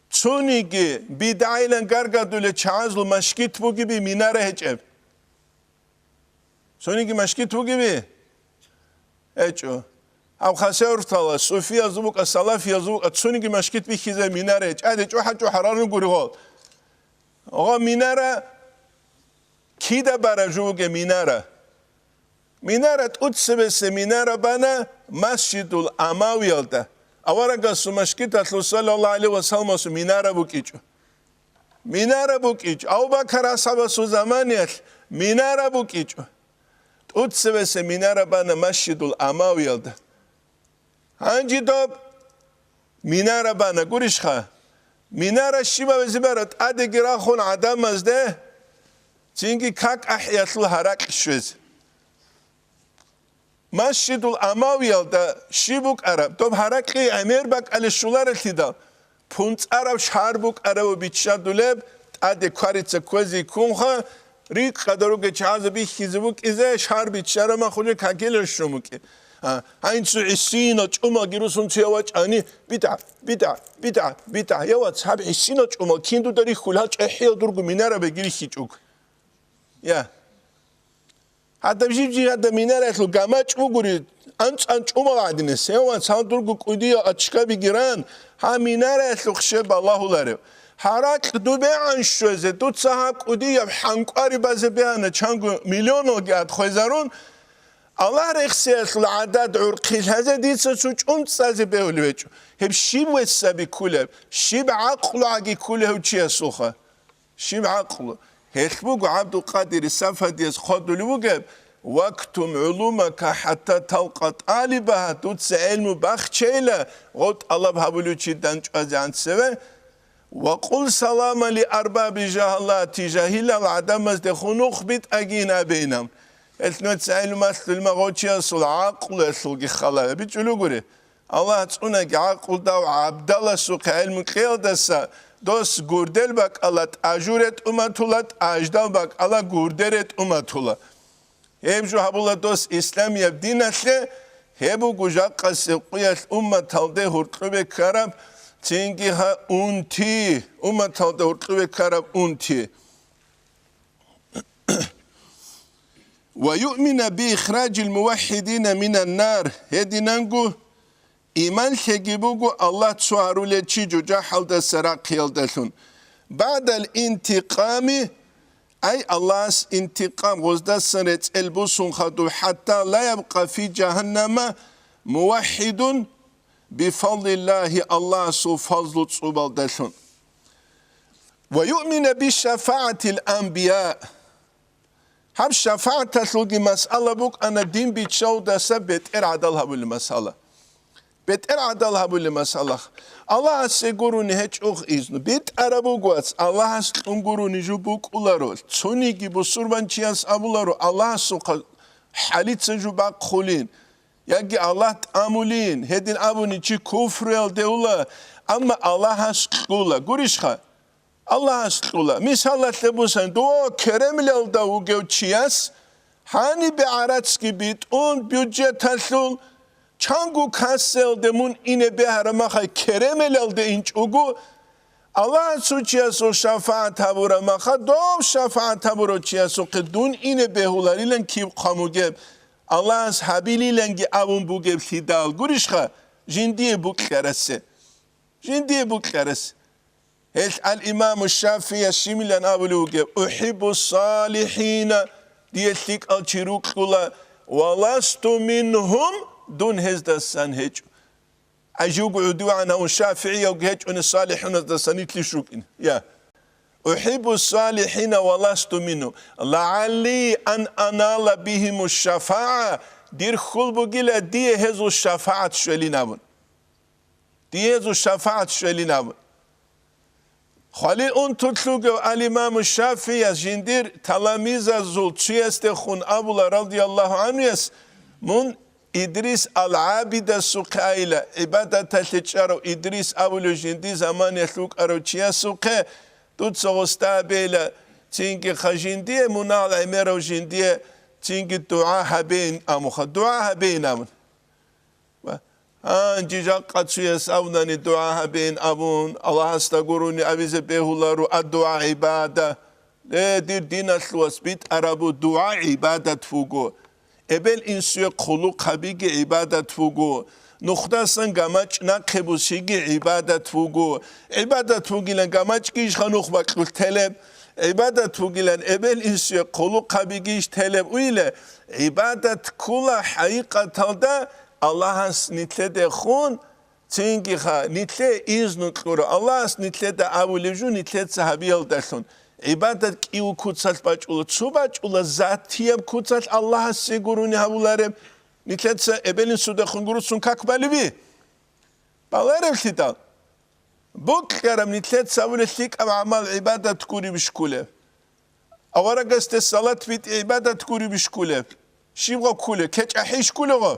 Цониги бидгӀайилан гаргадулел чагӀазул машгит бугеби, минара гьечӀеб? Цониги машгит бугеби? ГьечӀо. Гьаб хасавюртала, суфиязул букӀа, салафиязул букӀа, цониги машгит бихьизе минара гьечӀ. АдечӀо гьачӀо гьарарун гури гъол. Гъо минара кида бара жуге минара? Минара тӀуцебесе минара бана Масжидул Амавиялда. Аварагасул машгиталъул саллаллагьу гӀалайгьи ва салламасул минара букӀичӀо. Минара букӀичӀо. Абу-Бакар асхӀабасул заманиялъ минара букӀичӀо. ТӀуцебесе минара бана Масжидул Амавиялда. Гьанже доб минара бана, гурищха? Минара щибабизе бара тӀадеги рахун гӀадамазде, цинги как ахӀиялъул гьаракь щвезе. Масжидул Амавиялда щиб букӀараб, доб гьаракьи гӀемер бакӀалде щоларелъидал, пунцӀараб шагьар букӀараб ва биччадулеб, тӀаде кварица кквезе ккунха, рикӀкӀада ругел чагӀазе бихьизе букӀизе, шагьар биччараб махалъ какилан щун букӀи. А, гьанцу гӀисинал чӀумалги русун цуя вачӀани, бидгӀа, бидгӀа, бидгӀа, бидгӀа. Я вац, гьаб гӀисинал чӀумал кин дуда рихьул, гьал чӀехӀиял дурго минарабиги рихьичӀого. Я. Гьадаб жиб-жиб гьадаб минараялъул гамачӀ бугури, анцӀ-анцӀ чӀумал гӀадинас. Гьев вац, гьал дурго кӀудиял ачкабиги ран, гьаб минараялъухъ щиб балагьуларев. Гьаракь дубегӀан щвезе, дуца гьаб кӀудияб хӀанкӀвари базе бегьана, чанго миллионалги ад хвезарун, Аллагь рехсиялъул гӀадад гӀурхъи лъазе дица цо чӀумцӀазе бегьулев гьечӀо. Гьеб щиб веццаби ккулеб, щиб гӀакълугӀаги ккулев гьев чиясулха? Щиб гӀакълу? Гьелъ буго ГӀабдулкъадир Сафадияс хъвадулев вугеб: «Вактум гӀулумака хӀатта талкъа тӀалибаха», дуца гӀелму бахчейила, гъов тӀалаб гьабулев чи данчӀвазегӀан цеве, «Ва къул салама ли арбаби жагьалати», жагьилал гӀадамазде хунухъ битӀагин абейилан. Гьелъ нуца гӀелму малъулеб гъов чиясул гӀакълуялъулги хала гьабичӀулев гури. Аллагь цӀунаги гӀакълудав гӀабдаласухъе гӀелму кьеялдаса, дос гурдел бакӀала тӀажу ретӀун батула, тӀаждал бакӀала гурде ретӀун батула. Гьеб жо гьабула дос исламияб диналъе, гьеб буго жакъасеб къуялъ умматалде гьуркьубе ккараб, цинги гьа унти, умматалде гьуркьубе ккараб унти. «Ва юъмина би ихражил муваххидина минан нар», гьединанго иман лъеги буго Аллагь цо гьарулел чи жужахӀалдаса рахъиялдалъун. «БагӀдал интикъами», ай Аллагьас интикъам гъоздасан рецӀел бусун хадуб, «хӀатта ла ябкъа фи жагьаннама муваххидун», бифадлиллагьи, Аллагьасул фазлу цӀубалдалъун. «Ва юъмина би шафагӀатил анбия». Гьаб шафагӀаталъулги масъала букӀана дин биччалдаса бетӀер гӀадал гьабулеб масъала. БетӀергьанал гьабулеб масала. Аллагьасе гурони гьечӀо изну. БитӀараб буго, вац, Аллагьас кьун гурони жо букӀунаро. Цониги бусурбанчияс абуларо, Аллагьасухъа хӀалица жо бахъулин, яги Аллагь тӀамулин, гьедин абуни чи куфруялде уна, амма Аллагьас кьула. Гурищха? Аллагьас кьула. Мисалалъе босани, дов керемлалда вугев чияс гьанибе гӀарацги битӀун бюджеталъул, чанго кассаялде мун ине бегьараб мехалъ керемлалде инчӀого, Аллагьас цо чиясул шафагӀат гьабураб мехалъ, дов шафагӀат гьабурав чиясухъе дун ине бегьуларилан киб хъван бугеб, Аллагьас гьабилиланги абун бугеблъидал. Гурищха, жиндие букьарасе. Жиндие букьарас. Гьелъ ал-Имаму ШафигӀияс щибилан абулев вугеб: «Ухиббу салихӀина», дие лъикӀал чи рукьула, «ва ласту мингьум», дун гьездасан гьечӀо. Ай, живго гӀодовегӀан гьавун ШафигӀияв гьечӀони салихӀуназдасан нилъ щиб рукӀин. Я. «Ухиббу салихӀина ва ласту мингьум, лагӀалли ан анала бигьиму шафагӀа», дир хьул бугила дие гьезул шафагӀат щвелин абун. Дие гьезул шафагӀат щвелин абун. Хвалил унтулъ вугев ал-Имаму ШафигӀияс жиндир таламизазул чиясдехун абула, радияллагьу гӀанхуяс: «Мун Идрис ал-ГӀабидасухъе айила, гӀибадаталъе чӀарав Идрис абулев жиндир заманиялъ вукӀарав чиясухъе, дуца гъосда абейила, цинги ха жиндие, мунагьал гӀемерав жиндие, цинги дугӀа гьабейин амуха, дугӀа гьабейин», – абун. Ва гьанже жакъа цояс абунани дугӀа гьабейин абун, Аллагьасда гурони абизе бегьуларо, а дугӀа гӀибада. Э, дир диналъувас, битӀарабу, дугӀа гӀибадат буго. Эбел-инсуе хъулухъ гьабиги гӀибадат буго. Нухдасан гамачӀ нахъе бусиги гӀибадат буго. ГӀибадат бугилан гамачӀгийищха нух бакьулъ телеб? ГӀибадат бугилан эбел-инсуе хъулухъ гьабигийищ телеб уйиле? ГӀибадат ккула хӀакъикъаталда Аллагьас нилъедехун, цинги ха, нилъее изну кьура, Аллагьас нилъеда абулеб жо нилъеца гьабиялдалъун. ГӀибадат кӀиго куцалъ бачӀула, цо бачӀула затияб куцалъ Аллагьасе гурони гьабулареб, нилъеца эбел-инсудехун гуроцун как балеби? Балареблъидал? Бокьараб нилъеца абулеб лъикӀаб гӀамал гӀибадат гуреб бищ кколеб? Аварагасде салат битӀи гӀибадат гуреб бищ кколеб? Щиб гъо кколеб? КечӀахӀищ кколеб гъо?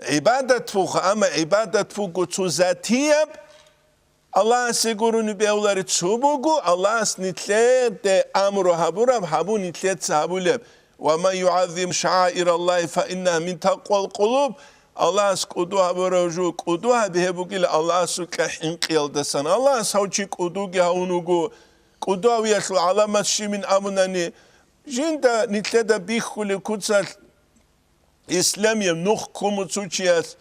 ГӀибадат буго, амма гӀибадат буго цо затияб, Аллагьасе гурони бегьулари цо буго, Аллагьас нилъеде амру гьабураб, гьабу нилъеца гьабулеб. «Ва ман югӀаззим шаӀаираллагьи фа иннагьа мин такъвал къулуб», Аллагьас кӀуду гьабурав жо, кӀуду гьаби гьеб бугила Аллагьасукьа хӀинкъиялдасан. Аллагьас гьав чи кӀудуги гьавун вуго. КӀудуявиялъул гӀаламат щибин абунани, жинда нилъеда бихьулеб куцалъ, исламияб нух ккун буго цо чияс,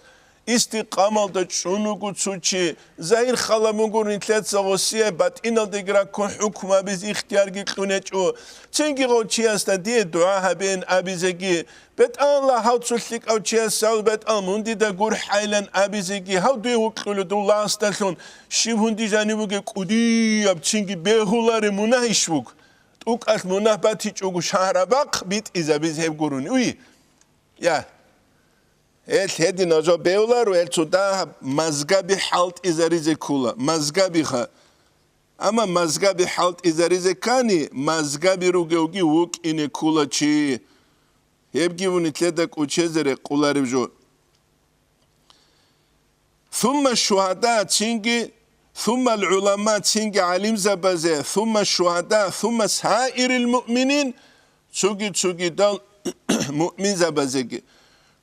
истикъамалда чӀун вуго цо чи, загьир халаб буго нилъеца гъосие, батӀиналдаги раккун хӀукму гьабизе ихтиярги кьун гьечӀо. Цинги гъов чиясда дие дугӀа гьабеин абизеги, БетӀалла, гьав цо лъикӀав чияс, гьав БетӀал мун дида гурхӀайилан абизеги, гьав дуе вукьулев дов лагъасдалъун, щиб гьунди жаниб бугеб кӀудияб, цинги бегьулареб мунагь иш вуго. ТӀукӀалъ мунагь батичӀого шагьарабахъ битӀизабизе гьеб гурони. Уй! Я. Гьел гьединал жо бегьуларо, гьел цо дагьаб мазгаби хӀалтӀизаризе ккола, мазгабиха. Амма мазгаби хӀалтӀизаризе ккани, мазгаби ругевги вукӀине ккола чи. Гьебги ву нилъеда кӀочезе рекъолареб жо. Сумма шугьада, цинги, сумма ал-гӀулама, цинги гӀалимзабазе, сумма шугьада, сумма саирил муъминин, цоги-цогидал муъминзабазеги.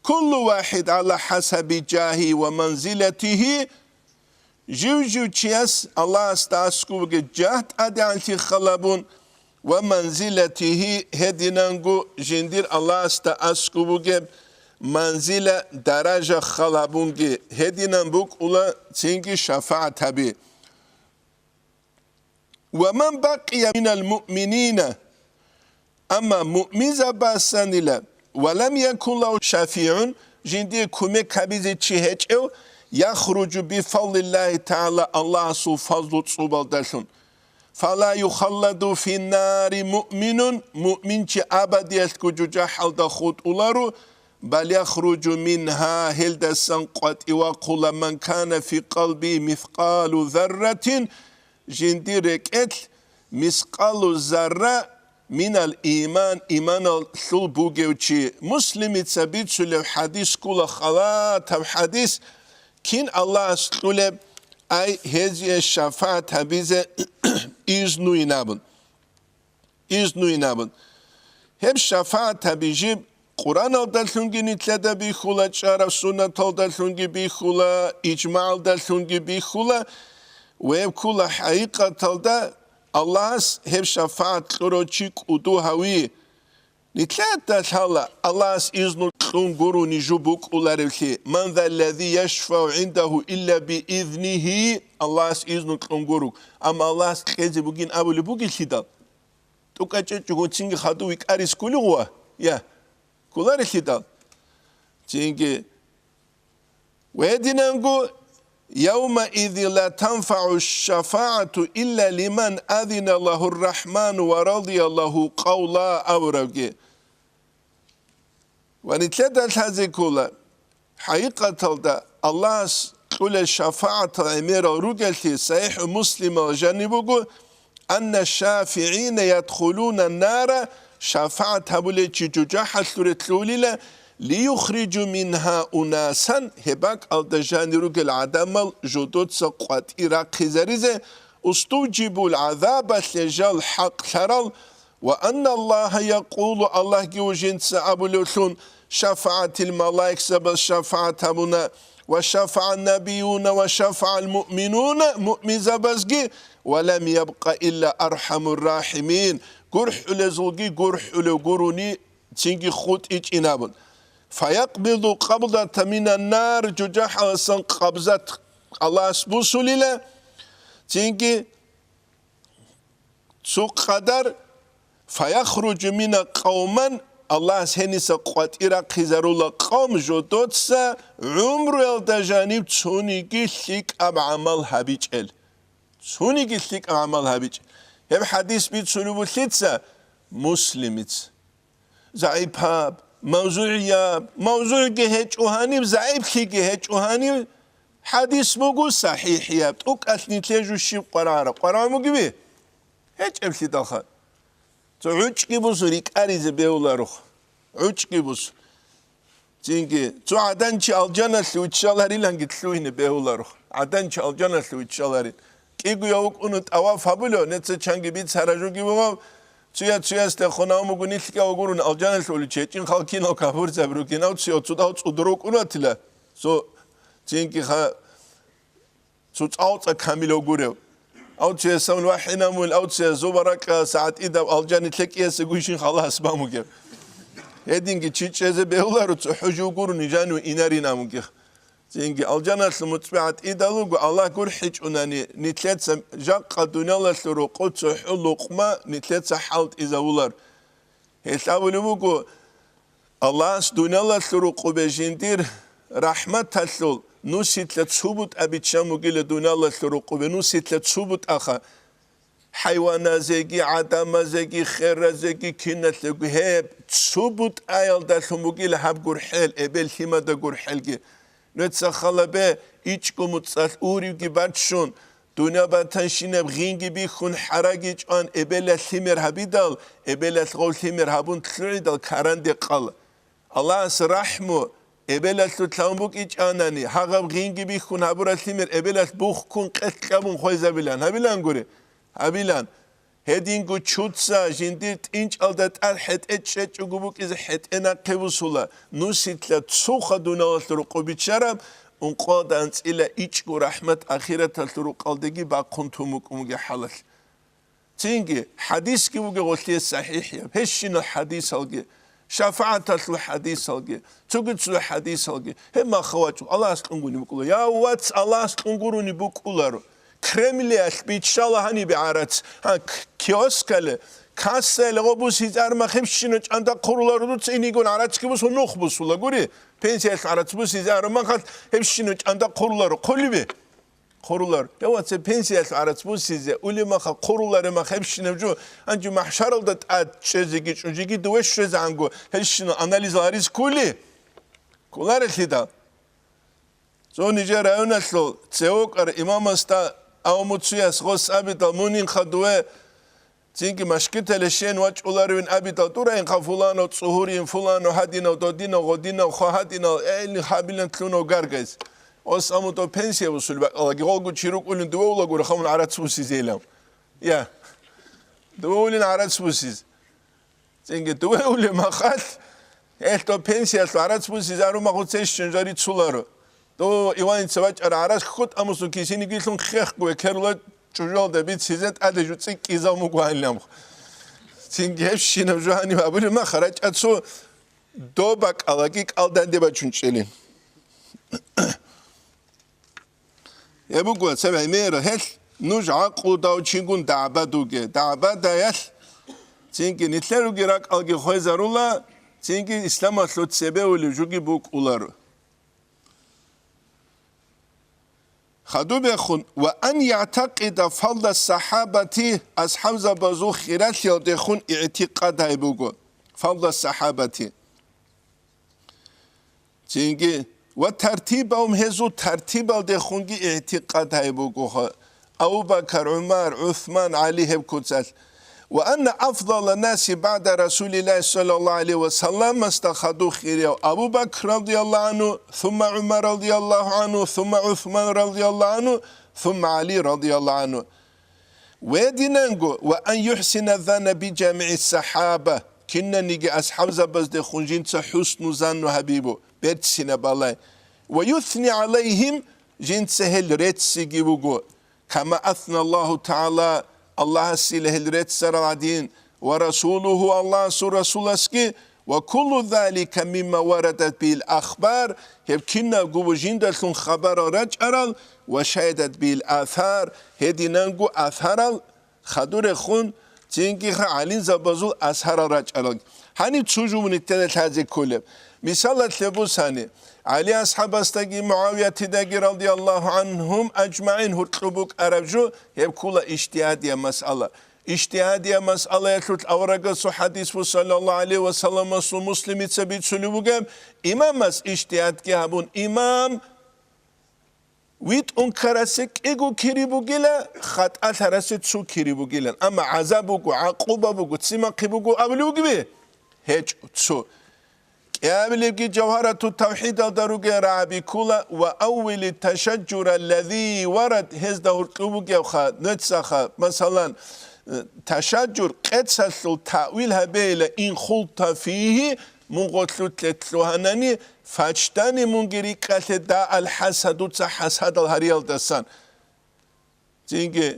Куллу вахид гӀала хӀасаби жагьи ва манзилатихи, жив-жив чияс Аллагьасда аскӀу бугеб жагь тӀадегӀанлъи халабун ва манзилатихи, гьединанго жиндир Аллагьасда аскӀу бугеб манзила, даража халабунги, гьединан букӀула цинги шафагӀат гьаби. «Ва ман бакъия минал муъминина», амма муъминзабасанила, «ва лам якун лагьу шафигӀун», жиндие кумек гьабизе чи гьечӀев, «яхруджу бифадлиллагьи тагӀала», Аллагьасул фазлу цӀубалдалъун. «Фала юхалладу финнари муъминун», муъминчи абадиялъго жужахӀалда хутӀуларо, Бал яхруджу мингьа, гьелдасан къватӀивахъула, ман кана фи къалби мискъалу зарратин, жиндир рекӀелъ мискъалу зарра минал иман, иманалъул бугев чи. Муслимица бицулев хӀадис ккула, халатаб хӀадис, кин Аллагьас кьулеб, ай, гьезие шафагӀат гьабизе изну инабун. Изну инабун. Гьеб шафагӀат гьабижиб Къуръаналдалъунги нилъеда бихьула, чӀараб суннаталдалъунги бихьула, ижмагӀалдалъунги бихьула, ва гьеб ккула хӀакъикъаталда Аллагьас гьеб шафагӀат кьурав чи кӀуду гьави. Нилъеда лъала Аллагьас изну кьун гурони жо букӀуларевлъи, «Ман заллази яшфау гӀиндагьу илля биизнигьи», Аллагьас изну кьун гуруг, амма Аллагьас кьезе бугин абулеб бугелъидал. ТӀукӀа чӀечӀого цинги хадув викӀарис кколев гъуа? Я, кколарелъидал. Цинги, ва гьединанго, «Явмаизи ла танфагӀу шафагӀату илля лиман азина лагьур рахману ва радия лагьу къавла», абурабги. Ва нилъеда лъазе ккола, хӀакъикъаталда Аллагьас кьулел шафагӀатал гӀемерал ругелъи, СахӀихӀу Муслималда жаниб буго, «Анна шафигӀина ядхулуна нара», шафагӀат гьабулел чи жужахӀалъуре лъугьунила, «лиюхриджу мингьа унасан», гьеб бакӀалда жанир ругел гӀадамал жодоца къватӀи рахъизаризе, «устувжибул гӀазабалъе жал хӀакълъарал», «Ва анна Аллагьа якъулу», Аллагьги вужинца абулевлъун, «шафагӀатил малаикзабаз шафагӀат гьабуна, ва шафагӀан набиюна, ва шафагӀал муъминуна», муъминзабазги, «ва лам ябкъа илля архӀамур рахӀимин», гурхӀулезулги гурхӀулев гурони цинги хутӀичӀин абун. «Фаякъбиду къабдата минан нар», жужахӀаласан къабзат Аллагьас бусулила, цинги цо къадар, «фаяхруджу мина къавман», Аллагьас гьениса къватӀи рахъизарула къавм жодоца гӀумруялда жаниб цониги лъикӀаб гӀамал гьабичӀел. Цониги лъикӀаб гӀамал гьабичӀел. Гьеб хӀадис бицунеб буго лъица? Муслимица. ЗагӀипаб, мавзугӀияб, мавзугӀги гьечӀо гьаниб, загӀиплъиги гьечӀо гьаниб, хӀадис буго сахӀихӀияб, тӀукӀалъ нилъе жо щиб къварагӀара, къварагӀун бугеби? ГьечӀеблъидалха. Цо гӀучӀги бусу рикӀаризе бегьуларухъ. ГӀучӀги бусу. Цинги, цо гӀаданчи алжаналъе виччалариланги лъугьине бегьуларухъ. ГӀаданчи алжаналъе виччаларин. КӀиго я вукӀуну тӀаваф гьабулев, неца чанги бицара жуги бугав, цуя-цуясда хунав мугу нилъги вугурун алжаналъе уличи гьечӀин халкинал кафурзаби ругин, ав цуя цудав цӀудур вукӀунатила. Цо цинги ха-, цо цӀалцӀа камилав гурев. Ав цуясамул вахӀинамул, ав цуя зобаракьа сагӀатидав алжани лъекӀиясе гуйшин халас бамугев. Гьединги чи чӀезе бегьуларо, цохӀо жугуруни жану инарин амугех. Цинги алжаналъул муцӀби гӀатӀидал руго, Аллагь гурхӀичӀунани, нилъеца жакъа дуниялалъул рокъо цохӀо лукъма нилъеца хӀалтӀизавулар. Гьелъ абулеб буго, Аллагьас дуниялалъул рукъубе жиндир рахӀматалъул нусилъа цо бутӀа биччан бугила дуниялалъул рукъубе, нусилъа цо бутӀаха. ХӀайваназеги, гӀадамазеги, херазеги, киналъего гьеб цо бутӀаялдалъун бугила гьаб гурхӀел, эбел лъимада гурхӀелги. Нуца халабе ичӀго муцӀалъ уривги баччун, дуня батанщинаб гъинги бихьун, хӀараги чӀван, эбелалъ лъимер гьабидал, эбелалъ гъов лъимер гьабун лъугӀидал каранде къала. Аллагьас рахӀму эбелалъулъ лъан букӀичӀанани, гьагъаб гъинги бихьун гьабурал лъимер эбелалъ бухкун къелъ кьабун хвезабилан. Гьабилан гури? Гьабилан. Гьединго чуца жиндир тӀинчӀалда тӀад хӀетӀе чӀечӀого букӀизе хӀетӀе нахъе бусула, нусилъа цоха дуниялалъул рукъу биччараб, ункъоялда анцӀила ичӀго рахӀмат ахираталъул рукъалдеги бахъун тун букӀун бугеб хӀалалъ. Цинги, хӀадисги бугеб гъолъие сахӀихӀияб, гьещинал хӀадисалги, шафагӀаталъул хӀадисалги, цоги-цоги хӀадисалги, гьеб махха вачӀун, Аллагьас кьунгуни букӀула. Я, вац, Аллагьас кьунгуруни букӀуларо. Кремлиялъ биччала гьанибе гӀарац. Гьа, к-, киоскале, кассаялъ гъо бусизе армах гьебщина чӀанда хъуруларо дуца инигун гӀарацги бусун нух бусула, гури? Пенсиялъ гӀарац бусизе армахалъ гьебщина чӀанда хъуруларо. Хъулиби? Хъурулар. Гьев ваце пенсиялъ гӀарац бусизе, улемаха хъуруларемах гьебщинаб жо, гьанже махӀшаралда тӀад чӀезеги чӀужиги дуве щвезегӀанго гьебщина анализал гьарис ккули? Кколарелъидал. Цо нижер районалъул цевокъар имамасда авмуцуяс гъос абидал мунин хадуве, цинги машкитале щен вачӀуларивин абидал дураинха фуланов, цӀугьурин фуланов, гьадинав, додинав, гъодинав, хва гьадинал, эли гьабилан лъунав гаргайз. Ос амудо пенсия бусулеб бакӀалаги гъолго чи рукӀулин дуве улагура хамун гӀарац бусизейилан. Я. Дуве улин гӀарац бусиз. Цинги дуве улеб махалъ, гьелъ дов пенсиялъул гӀарац бусизе арумахъу цещун жари цуларо. Дов Иваница вачӀара гӀарац хьут амусун кисинигилъун хехго векерула чӀужуялда бицизе тӀаде жуцӀи кӀизав мугванилан. Цинги гьебщинаб жо гьаниб абулеб мах, рачӀа цо доб бакӀалаги кӀалданде бачун чӀели. Гьеб буго цебе мера гьелъ, нуж гӀакълудав чигун дагӀбадуге, дагӀбадаялъ цинги нилъер руги ракӀалги хвезарула, цинги исламалъул цебе улев жуги букӀуларо. Хадубехун, ва ан ягӀтакъида фалла сахабати, асхӀабзабазул хиралъиялдехун игӀтикъад гьай буго, фалла сахабати. Цинги ва тартибаум, гьезул тартибалдехунги игӀтикъад гьай бугоха, Абу Бакар, ГӀумар, ГӀусман, ГӀали гьеб куцалъ. Ва анна афдала наси баъда Расулиллагьи саллаллагьу гӀалайгьи ва салламасда хадуб хирияв Абу Бакр радияллагьу гӀангьу, сумма ГӀумар радияллагьу гӀангьу, сумма ГӀусман радияллагьу гӀангьу, сумма ГӀали радияллагьу гӀангьу. Гьединанго, ва ан юхӀсина занна бижамигӀи сахаба, кинаниги асхӀабзабаздехун жинца хӀусну занну гьабибу, берцинаб балай, ва юсни гӀалайгьим, жинца гьел рецциги вуго, кама асна Аллагьу тагӀала, Аллагьасила гьел реццарал гӀадин, ва расулугьу, Аллагьасул расуласги, ва куллу залика мимма варадат бигьил ахбар, гьеб кинабго буго жиндалъун хабарал рачӀарал, ва шагьидат бигьил асар, гьединанго асарал хадурехун, цинги гӀалимзабазул асарал рачӀарал. Гьаниб цо жо мун иттада лъазе кколеб. Мисалалъе бусани, ГӀали асхӀабасдаги МугӀавиятидаги радияллагьу гӀангьум ажмагӀин гьуркьу букӀараб жо, гьеб ккула ижтигьадияб масъала. Ижтигьадияб масъалаялъулъ аварагасул хӀадис буго, саллаллагьу гӀалайгьи ва салламасул, Муслимица бицулеб бугеб, имамас ижтигьадги гьабун, имам витӀун ккарасе кӀиго кири бугила, хатӀа лъарасе цо кири бугилан. Амма гӀазаб буго, гӀакъуба буго, ццимахъи буго абулеб бугеби? ГьечӀо, цо. КӀиабилебги Жавгьарату тавхӀидалда ругел рагӀаби ккула, ва аввили ташажжура ллази варад, гьезда гьуркьу бугевха, нуцаха, масалан, э, ташажжур, къецалъул таъвил гьабейила, ин хулта фигьи, мун гъолъулъе лъугьанани, фачтани мунги рикӀкӀалъе даал хӀасад, дуца хӀасадал гьариялдасан. Цинги,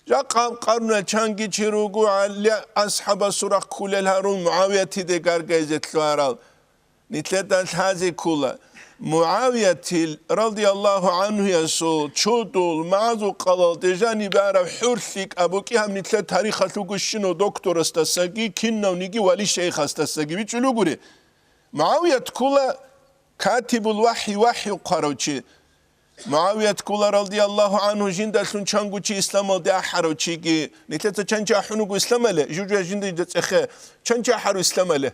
жакъа къарна чанги чи руго, ГӀали асхӀабасул рахъ кколел гьарун МугӀавиятиде гаргайзе лъугьарал. Нилъеда лъазе ккола, МугӀавиятил радияллагьу гӀангьуясул чудул магӀзукъалалде жанибе араб хӀур лъикӀаб букӀи гьаб нилъер тарихалъ вугощинав докторасдасаги, кинавниги вали-шейхасдасаги бичӀчӀулугури. МугӀавият ккола катибул вахӀи, вахӀи хъварав чи. МугӀавият ккола радияллагьу гӀангьу жиндалъун чанго чи исламалде ахӀарав чиги. Нилъеца чан чи ахӀун вуго исламале, жужа жинда жинда цӀехе. Чан чи ахӀарав исламале?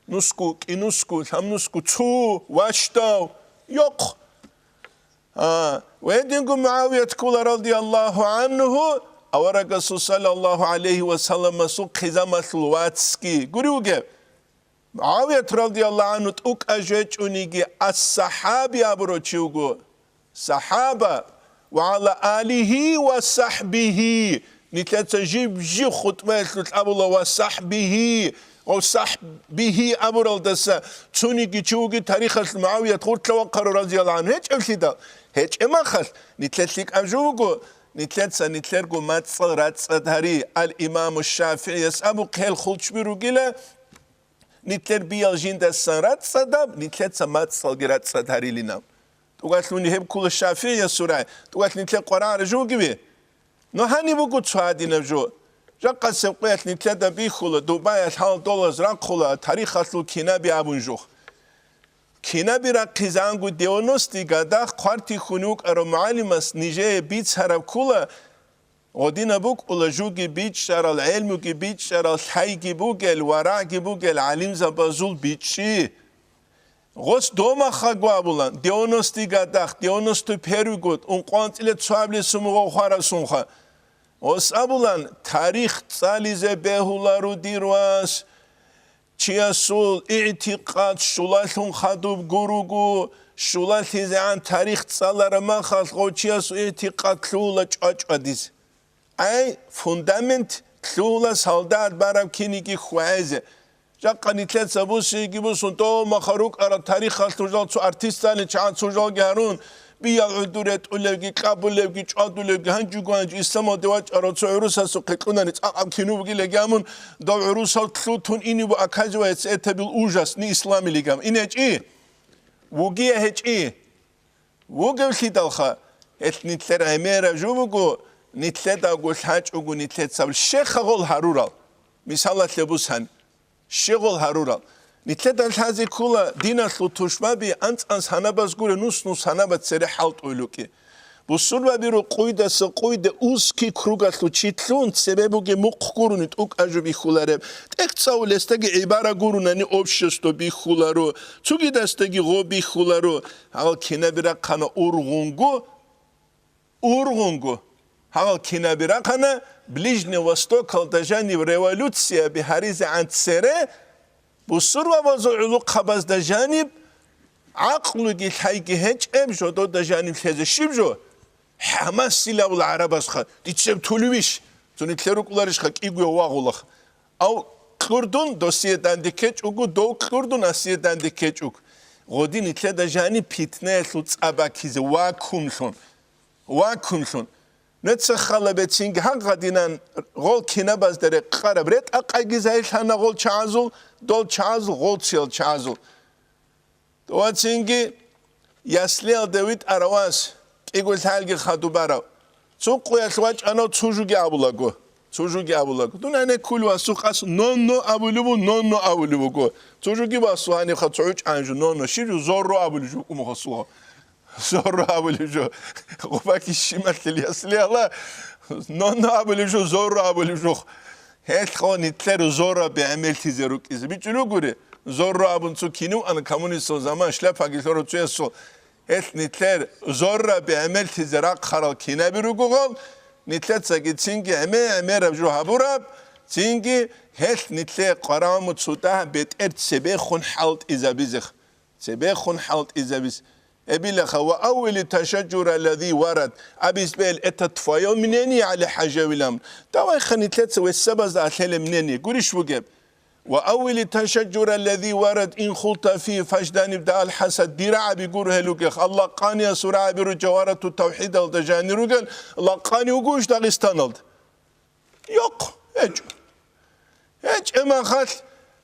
Нусгу, кӀинусгу, лъабнусгу, цу, ващдав, йохъ. А, ва гьединго МугӀавият ккола радияллагьу гӀангьу, аварагасул саллаллагьу гӀалайгьи ва салламасул хъизамалъул вацги. Гури вугеб? МугӀавият радияллагьу гӀангьу тӀукӀа жечӀониги ас-сахӀаби абурав чи вуго. СахӀаба ва гӀала алигьи ва сахӀбигьи. Нилъеца жиб-жиб хутӀбаялъулъ абула ва сахӀбигьи, ва сахӀбигьи абуралдаса цониги чи вуги тарихалъ МугӀавият гъуртлъа вахъарав радияллагьу гӀангьу гьечӀеблъидал, гьечӀеб махалъ, нилъер лъикӀаб жо вуго, нилъеца нилъерго мацӀал рацӀцӀад гьари, ал-Имаму ШафигӀияс абухъе гьел хулчби ругила, нилъер биял жиндасан рацӀцӀадаб, нилъеца мацӀалги рацӀцӀад гьарилинаб. ТӀугӀалъуни гьеб ккула ШафигӀиясул рай, тӀугӀалъ нилъер къварагӀара жо вугеви? Ну, гьаниб буго цо гьадинаб жо. Жакъасеб къоялъ нилъеда бихьула, Дубаялъ гьал долаз рахъула, тарихалъул кинаби абун жух. Кинаби рахъизанго девяностый годах хъвартихьун вукӀарав мугӀалимас нижее бицараб ккула, гъодинаб букӀула жуги бичӀчӀарал, гӀелмуги бичӀчӀарал, лъайги бугел, варагӀги бугел гӀалимзабазул бичӀчӀи. Гъос домахаго абулан, девяностый годах, девяносто первый год, ункъоанцӀила цоабилесумугъав хварасунха. Гъос абулан, тарих цӀализе бегьулару дир вас. Чиясул игӀтикъад щулалъун хадуб гуруго, щулалъизегӀан тарих цӀалараб махалъ гъов чиясул игӀтикъад лъугьула чӀвачӀвадизе. Ай, фундамент лъугьула солдат бараб киниги хьвагӀезе. Жакъа нилъеца бусиги бусун, тӀо маха рукӀараб тарихалъ нужал цо артистани чагӀан цо жалги гьарун, биял гӀудур ретӀулевги, кьабулевги, чӀвадулевги, гьанжуго-гьанжу исламалде вачӀарав цо гӀурусасухъе кьунани цӀакъаб кино бугилеги гьамун, дов гӀурусал лъутун инибу, оказывается, это был ужас, не ислам илигам. Ин гьечӀи? Вугия гьечӀи? Вугевлъидалха, гьелъ нилъер гӀемераб жо буго, нилъедаго лъачӀого нилъецаб щехъа гъол гьарурал. Мисалалъе бусани, щегъол гьарурал. Нилъеда лъазе ккола диналъул тушбаби анцӀ-анцӀ гьанабаз гуре, нус-нус гьанабаз цере хӀалтӀуй лукӀи. Бусурбаби рукъуйдаса къуйде узкий кругалъул чилъун цебе бугеб мухъ гурони тӀукӀа жо бихьулареб. ТӀехцӀавулесдаги гӀибара гуронани общество бихьуларо, цугидасдаги гъо бихьуларо. Гьал кинаби рахъана ургъунго, ургъунго. Гьал кинаби рахъана Ближний Востокалда жаниб революцияби гьаризегӀан цере, бусурбабазул гӀулухъабазда жаниб гӀакълуги лъайги гьечӀеб жодода жаниб лъезе щиб жо? ХӀамасилавул гӀарабазха дицеб тулевищ? Цо нилъер рукӀуларищха кӀигуяв вагъулах? Ав кьурдун досие данде ккечӀого, дов кьурдун асие данде ккечӀого. Гъоди нилъеда жаниб питнаялъул цӀа бакизе вакумлъун. Вакумлъун. Нуца хала бецинги гьагъадинан гъол кинабазда рекъараб ретӀа-къайги загьирлъана гъол чагӀазул, дол чагӀазул, гъол циял чагӀазул. Вацинги яслиялда витӀарав вас, кӀиго лъалги хадубарав, цо къуялъ вачӀанав цо жуги абулаго, цо жуги абулаго. Дун гьанек кколев васухъас нонно абулев ву, нонно абулев вуго. Цо жуги васу гьанивха цо гӀучӀан жу, нонно, щиб жу, зорро абулев жу вукӀумухъасулгъо. Зорро абулев жо. Гъубаки щималъил яслиала, нонно абулев жо, зорро абулев жо. Гьелъго нилъер зорро бегӀемерлъизе рукӀизе. БичӀчӀулугури, зорро абун цо кинив ана коммунистал заман шляпаги лъорав цоясул. Гьелъ нилъер зорро бегӀемерлъизе рахъарал кинаби ругогъал, нилъецаги цинги гӀеме-гӀемераб жо гьабураб, цинги гьелъ нилъе къвараму цо дагь бетӀер цебехун хӀалтӀизабизех. Цебехун хӀалтӀизабиз. Эбилаха, ва аввили ташажжура аллади варад, абиз бел, это твоё мнение, али хӀажавилам. Давай ханилъеца вессабазда алъеле мнение. Гурищ бугеб? Ва аввили ташажжура аллади варад ин хулта фи фажданиб да ал хасад, дира аби гур гьелугех, Аллагь къания сура абиру жаварату тавхидалда жани ругел, лакъани угуш Дагъистаналда? Йокъ, гьечӀо. ГьечӀеб махалъ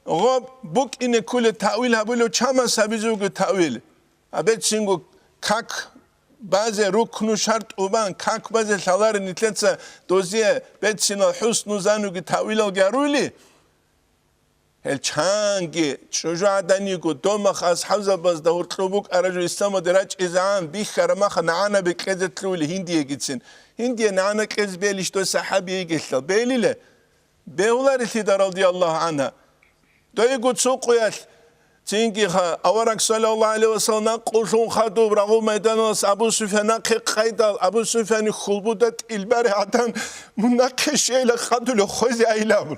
гъоб букӀине кколеб таъвил гьабулев чамас гьабизе вуго таъвил. Гьабецинго как базе рукну шартӀ убан, как базе лъаларе нилъеца дозе бецинал хӀусну зануги таъвилалги гьаруйли? Гьел чанги чӀужугӀаданиго домах асхӀабзабазда гьоркьоб букӀараб жо исламалде рачӀизегӀан бихьараб маха нагӀанаби кьезе лъугьули гьиндиегицин. Гьиндие нагӀана кьезе белищ дой сахӀаби йигелъал? Белиле? Бегьуларелъида радияллагьу гӀанхӀа. Дойго цо къуялъ цинги ха, авараг саллаллагьу гӀалайгьи вассалам накъулъун хадуб рагъул майданалас Абу Суфьян нахъе къайдал, Абу Суфьяни хьулбуда тӀилбари гӀадан, мун нахъе щейла хадула хвезе айилабун.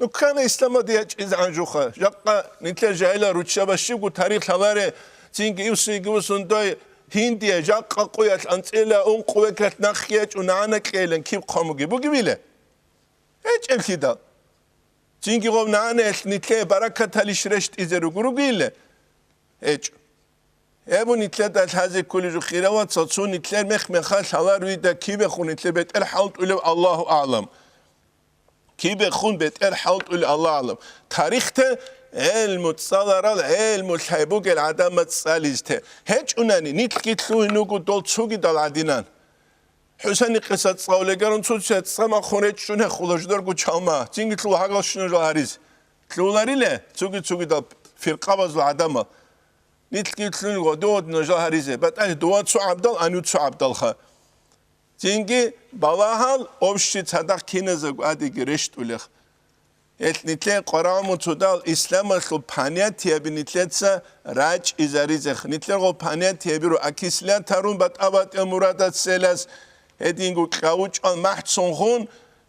Ну, ккана исламалде ячӀизегӀан жуха. Жакъа нилъер жагьилал руччаба щибго тарих лъаларе, цинги ивсиги вусун дой гьиндие, жакъа къуялъ анцӀила ункъ векалъ нахъги ячӀун нагӀана кьейилан киб хъван бугеб бугебила? ГьечӀеблъидал. Цинги гъов нагӀанаялъ нилъее баракаталищ рещтӀизе руго ругила? ГьечӀо. Гьеб нилъеда лъазе кколеб жо, хирав вацал, цо нилъер мех-мехалъ гьалар руйда кибехун нилъер бетӀер хӀалтӀулев, Аллагьу агӀлам. Кибехун бетӀер хӀалтӀулев, Аллагьу агӀлам. Тарихде гӀелму цӀаларал, гӀелму лъай бугел гӀадамаз цӀализте. ГьечӀунани, нилъги лъугьин вуго дол цогидал гӀадинан. ХӀусани къиса цӀалулегарун цуцая цӀамахун речӀчӀунехула жударго чалма, цинги лъула гьагал щуна жал гьаризе. Лъулариле, цуги-цугидал фиркъабазул гӀадамал. Нилъги лъугьин гъодов-гъодинал жал гьаризе, батӀалъи дова цо гӀабдал, анив цо гӀабдалха. Цинги балагьал общий цадахъ киназего адиги рещтӀулех. Гьелъ нилъее къварагӀумуцудал исламалъул понятияби нилъеца рачӀизаризех. Нилъерго понятияби ру окислят гьарун батӀа-батӀиял мурадат селас, гьединго кьавучӀал махӀцун хун,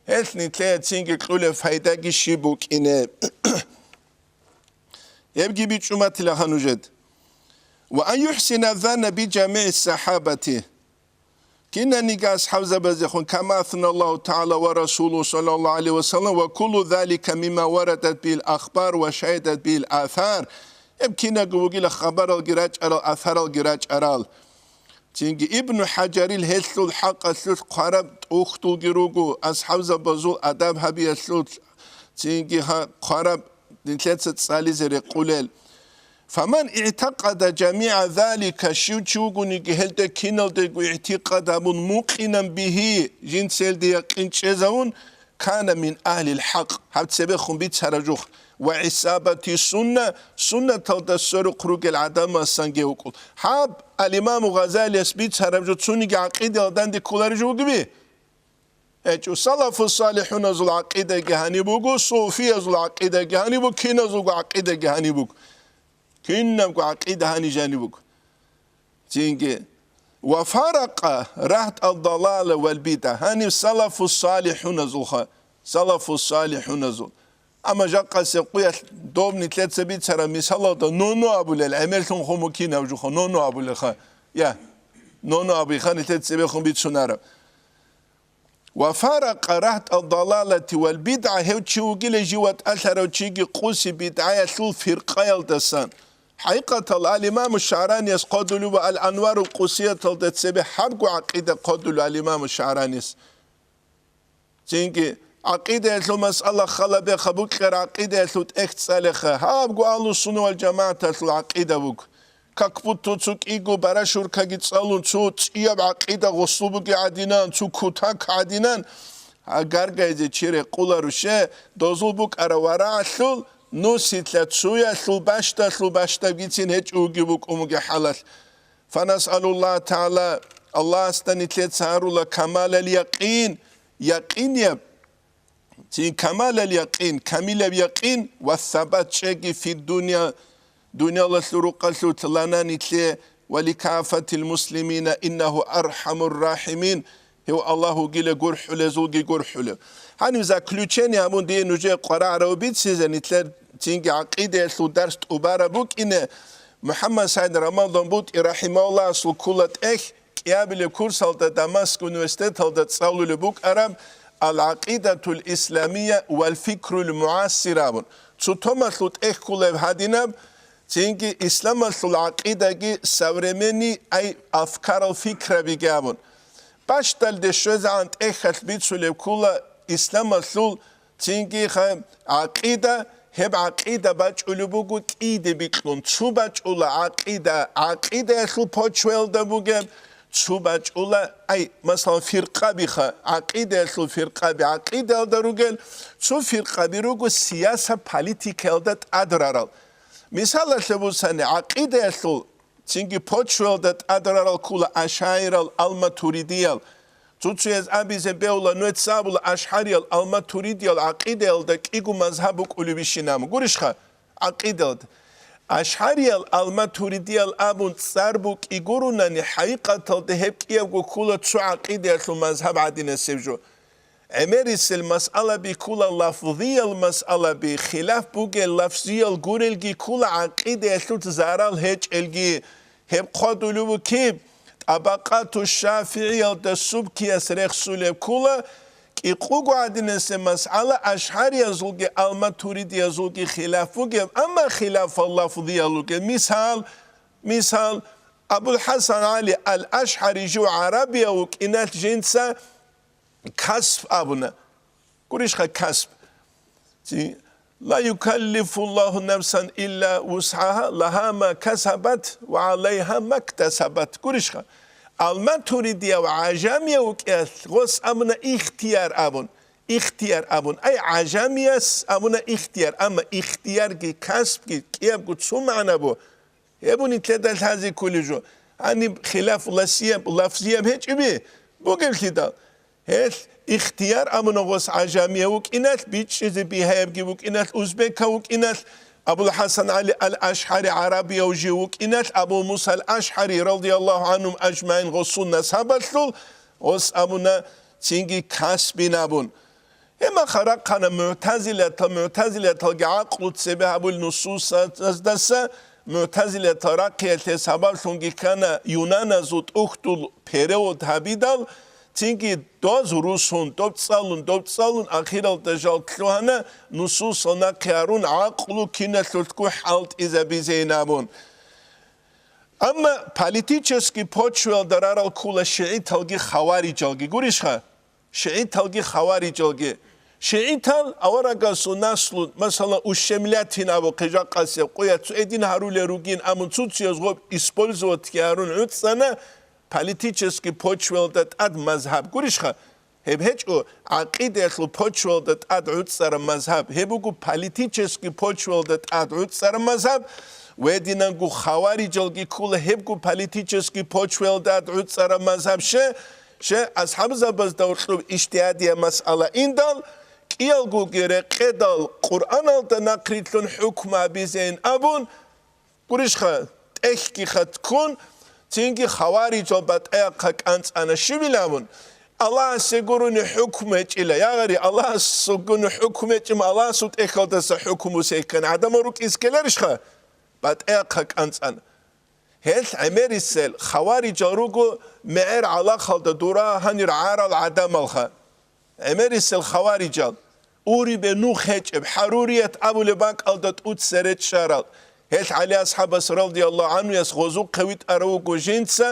гьелъ нилъее цинги кьулеб файдаги щиб букӀине. Гьебги бичӀчӀуматилаха нужед. Ва ан юхӀсина занна би жамигӀи сахабати. Кинаниги асхӀабзабазехун, кама асна Аллагьу тагӀала ва расулу саллаллагьу гӀалайгьи ва саллам, ва куллу залика мимма варадат бил ахбар ва шагьидат бил асар. Гьеб кинабго бугила хабаралги рачӀарал, асаралги рачӀарал. Цинги Ибну ХӀажарил гьелъул хӀакъалъулъ хъвараб тӀухьдулги руго, асхӀабзабазул адаб гьабиялъулъ цинги гьа-, хъвараб нилъеца цӀализе рекъулел. Фаман игӀтакъада жамигӀа залика, щив чи вугониги гьелде киналдего игӀтикъад гьабун, мукъинан бигьи, жинца гьелде якъин чӀезавун, кана мин агьлил хӀакъ, гьаб цебехун бицараб жух, ва гӀисабати сунна, суннаталда сверухъ ругел гӀадамасанги вукӀул. Гьаб, ал-Имаму Гъазалияс бицараб жо цониги гӀакъидаялда данде кколареб жо бугеби? ГьечӀо, салафу салихӀуназул гӀакъидаги гьаниб буго, суфиязул гӀакъидаги гьаниб буго, киназулго гӀакъидаги гьаниб буго. Кинабго гӀакъида гьанижани буго. Цинги, ва фаракъа рагьтӀал далала вал бидгӀа. Гьанив салафу салихӀуназулха, салафу салихӀуназул. Амма жакъасеб къуялъ доб нилъеца бицараб мисалалда ноно абулел, гӀемерлъун хъумукинав жуха, ноно абулелха. Я, ноно абиха нилъеца цебехун бицунараб. Ва фаракъа рагьтӀал далалати вал бидгӀа, гьев чи вугила жив ватӀалъарав чиги къуси бидгӀаялъул фиркъаялдасан. ХӀакъикъатал ал-Имаму ШагӀраниялъ хъодулев ва ал-Анварул къусияталда цебе гьабго гӀакъида хъодулев ал-Имаму ШагӀраниялъ. Цинги гӀакъидаялъул масъала халабеха, букьараб гӀакъидаялъул тӀехь цӀалеха, гьабго агьлу-сунна вал жамагӀаталъул гӀакъида буго. Как будто цо кӀиго барашуркаги цӀалун, цо цӀияб гӀакъида гъосул бугеб гӀадинан, цо кутак гӀадинан, а гаргайзе чи рекъуларуше, дозул букӀараб варагӀалъул, нусилъа цуялъул бащдалъул бащдабгицин гьечӀо вугев букӀун бугеб хӀалалъ. Фанасъалуллагь тагӀала, Аллагьасда нилъеца гьарула камалал якъин, якъинияб, цин камалал якъин, камилаб якъин ва сабат чӀеги фи дунья, дуниялалъул рукъалъулъ лана нилъе ва ликафатил муслимина, иннагьу архӀамур рахӀимин, гьев Аллагь вугила гурхӀулезулги гурхӀулев. Гьанив заключение гьабун дие нужее къварагӀарав бицизе, нилъер цинги гӀакъидаялъул дарс тӀубараб букӀине, МухӀаммад СагӀид Рамадан БутӀи рахӀимагьуллагьасул ккола тӀехь, кӀиабилеб курсалда Дамаск университеталда цӀалулеб букӀараб «Ал-ГӀакъидатул Исламия вал фикрул мугӀассир» абун, цо томалъул тӀехь кколеб гьадинаб, цинги исламалъул гӀакъидаги современный ай афкарал фикрабиги абун. Бащдалде щвезегӀан тӀехьалъ бицулеб ккола исламалъул Цинги ха-, гӀакъида, гьеб гӀакъида бачӀулеб буго кӀиде бикьун. Цо бачӀула гӀакъида, гӀакъидаялъул почваялда бугеб, цо бачӀула, ай, масалан, фиркъабиха, гӀакъидаялъул фиркъаби гӀакъидаялда ругел, цо фиркъаби руго сиясат-политикаялда тӀадрарал. Мисалалъе бусани, гӀакъидаялъул Цинги почваялда тӀадрарал ккола ашагӀирал, ал-матуридиял. Цо-цояз абизе бегьула, нугьеца абула, ашгӀариял, ал-матуридиял гӀакъидаялда кӀиго мазгьаб букӀулебищин абун. Гурищха? ГӀакъидаялда. АшгӀариял, ал-матуридиял абун цӀар букӀи гурунани, хӀакъикъаталда гьеб кӀиябго ккола цо гӀакъидаялъул мазгьаб гӀадинасеб жо. ГӀемерисел масъалаби ккола лафзиял масъалаби, хилаф бугел лафзиял гурелги ккола гӀакъидаялъулъ зарал гьечӀелги. Гьеб хъвадулев вукиб, ТӀабакъату ШафигӀиялда Субкияс рехсулеб ккола, кӀикъуго гӀадинасеб масъала ашгӀариязулги ал-матуридиязулги хилаф бугеб, амма хилафал лафзиял ругел. Мисал, мисал, АбулхӀасан ГӀали ал-АшгӀари жив гӀарабияв вукӀиналъ жинца касб абуна. Гурищха касб? Ци, «Ла юкаллифуллагьу нафсан илла вусгӀагьа, лагьа ма касабат ва гӀалайгьа мактасабат». Гурищха? Ал-Матуридияв гӀажамияв вукӀиялъ гъос абуна ихтияр абун. Ихтияр абун. Ай, гӀажамияс абуна ихтияр, амма ихтиярги касбги кӀиябго цо магӀна бу. Гьеб нилъеда лъазе кколеб жо. Гьаниб хилаф ласияб, лафзияб гьечӀеби бугеблъидал. Гьелъ ихтияр абуна гъос гӀажамияв вукӀиналъ, бичӀчӀизе бигьаябги вукӀиналъ, узбекав вукӀиналъ, Абул ХӀасан ГӀали ал-АшгӀари гӀарабияв жив вукӀиналъ, Абу Муса ал-АшгӀари, радияллагьу гӀангьум ажмагӀин, гъосул насабалъул, гъос абуна цинги касбин абун. Гьеб мехалъ рахъана мугӀтазилатал, мугӀтазилаталги гӀакълу цебе гьабул нусусаздаса, мугӀтазилатал рахъиялъе сабаблъунги ккана юнаназул тӀухьдул перевод гьабидал, цинги доз русун, доб цӀалун, доб цӀалун, ахиралда жал лъугьана, нусусал нахъе гьарун, гӀакълу киналъулъго хӀалтӀизабизейин абун. Амма политический почваялда рарал ккула шигӀиталги хаварижалги. Гурищха? ШигӀиталги хаварижалги. ШигӀитал аварагасул наслу, масала, ущемлятин абухъе жакъасеб къоялъ цо эдин гьарулел ругин, амун цуцияз гъоб использоватги гьарун гӀуцӀана политический почваялда тӀад мазгьаб. Гурищха? Гьеб гьечӀо гӀакъидаялъул почваялда тӀад гӀуцӀараб мазгьаб, гьеб буго политический почваялда тӀад гӀуцӀараб мазгьаб, ва гьединанго хаварижалги ккола гьебго политический почваялда тӀад гӀуцӀараб мазгьаб. Ще, ще, асхӀабзабазда гьоркьоб ижтигьадияб масъала индал, кӀиялгоги рекъедал Къуръаналда нахърилълъун хӀукму гьабизейин абун, гурищха, тӀехьги хатӀ ккун, цинги хаварижал батӀаяхъа кӀанцӀана. Щибил абун? Аллагьасе гурони хӀукму гьечӀила. Ягъари, Аллагьасе гурони хӀукму гьечӀеб, Аллагьасул тӀехьалдаса хӀукму бусейккан гӀадамал рукӀине ккеларищха? БатӀаяхъа кӀанцӀана. Гьелъ гӀемерисел хаварижал руго мегӀер гӀалахалда дура гьанир гӀарал гӀадамалха. ГӀемерисел хаварижал, урибе нух гьечӀеб, хӀарурият абулеб бакӀалда тӀуцӀцӀе речӀчӀарал. Гьелъ ГӀали асхӀабас радияллагьу гӀангьуяс гъозухъе витӀарав вуго жинца,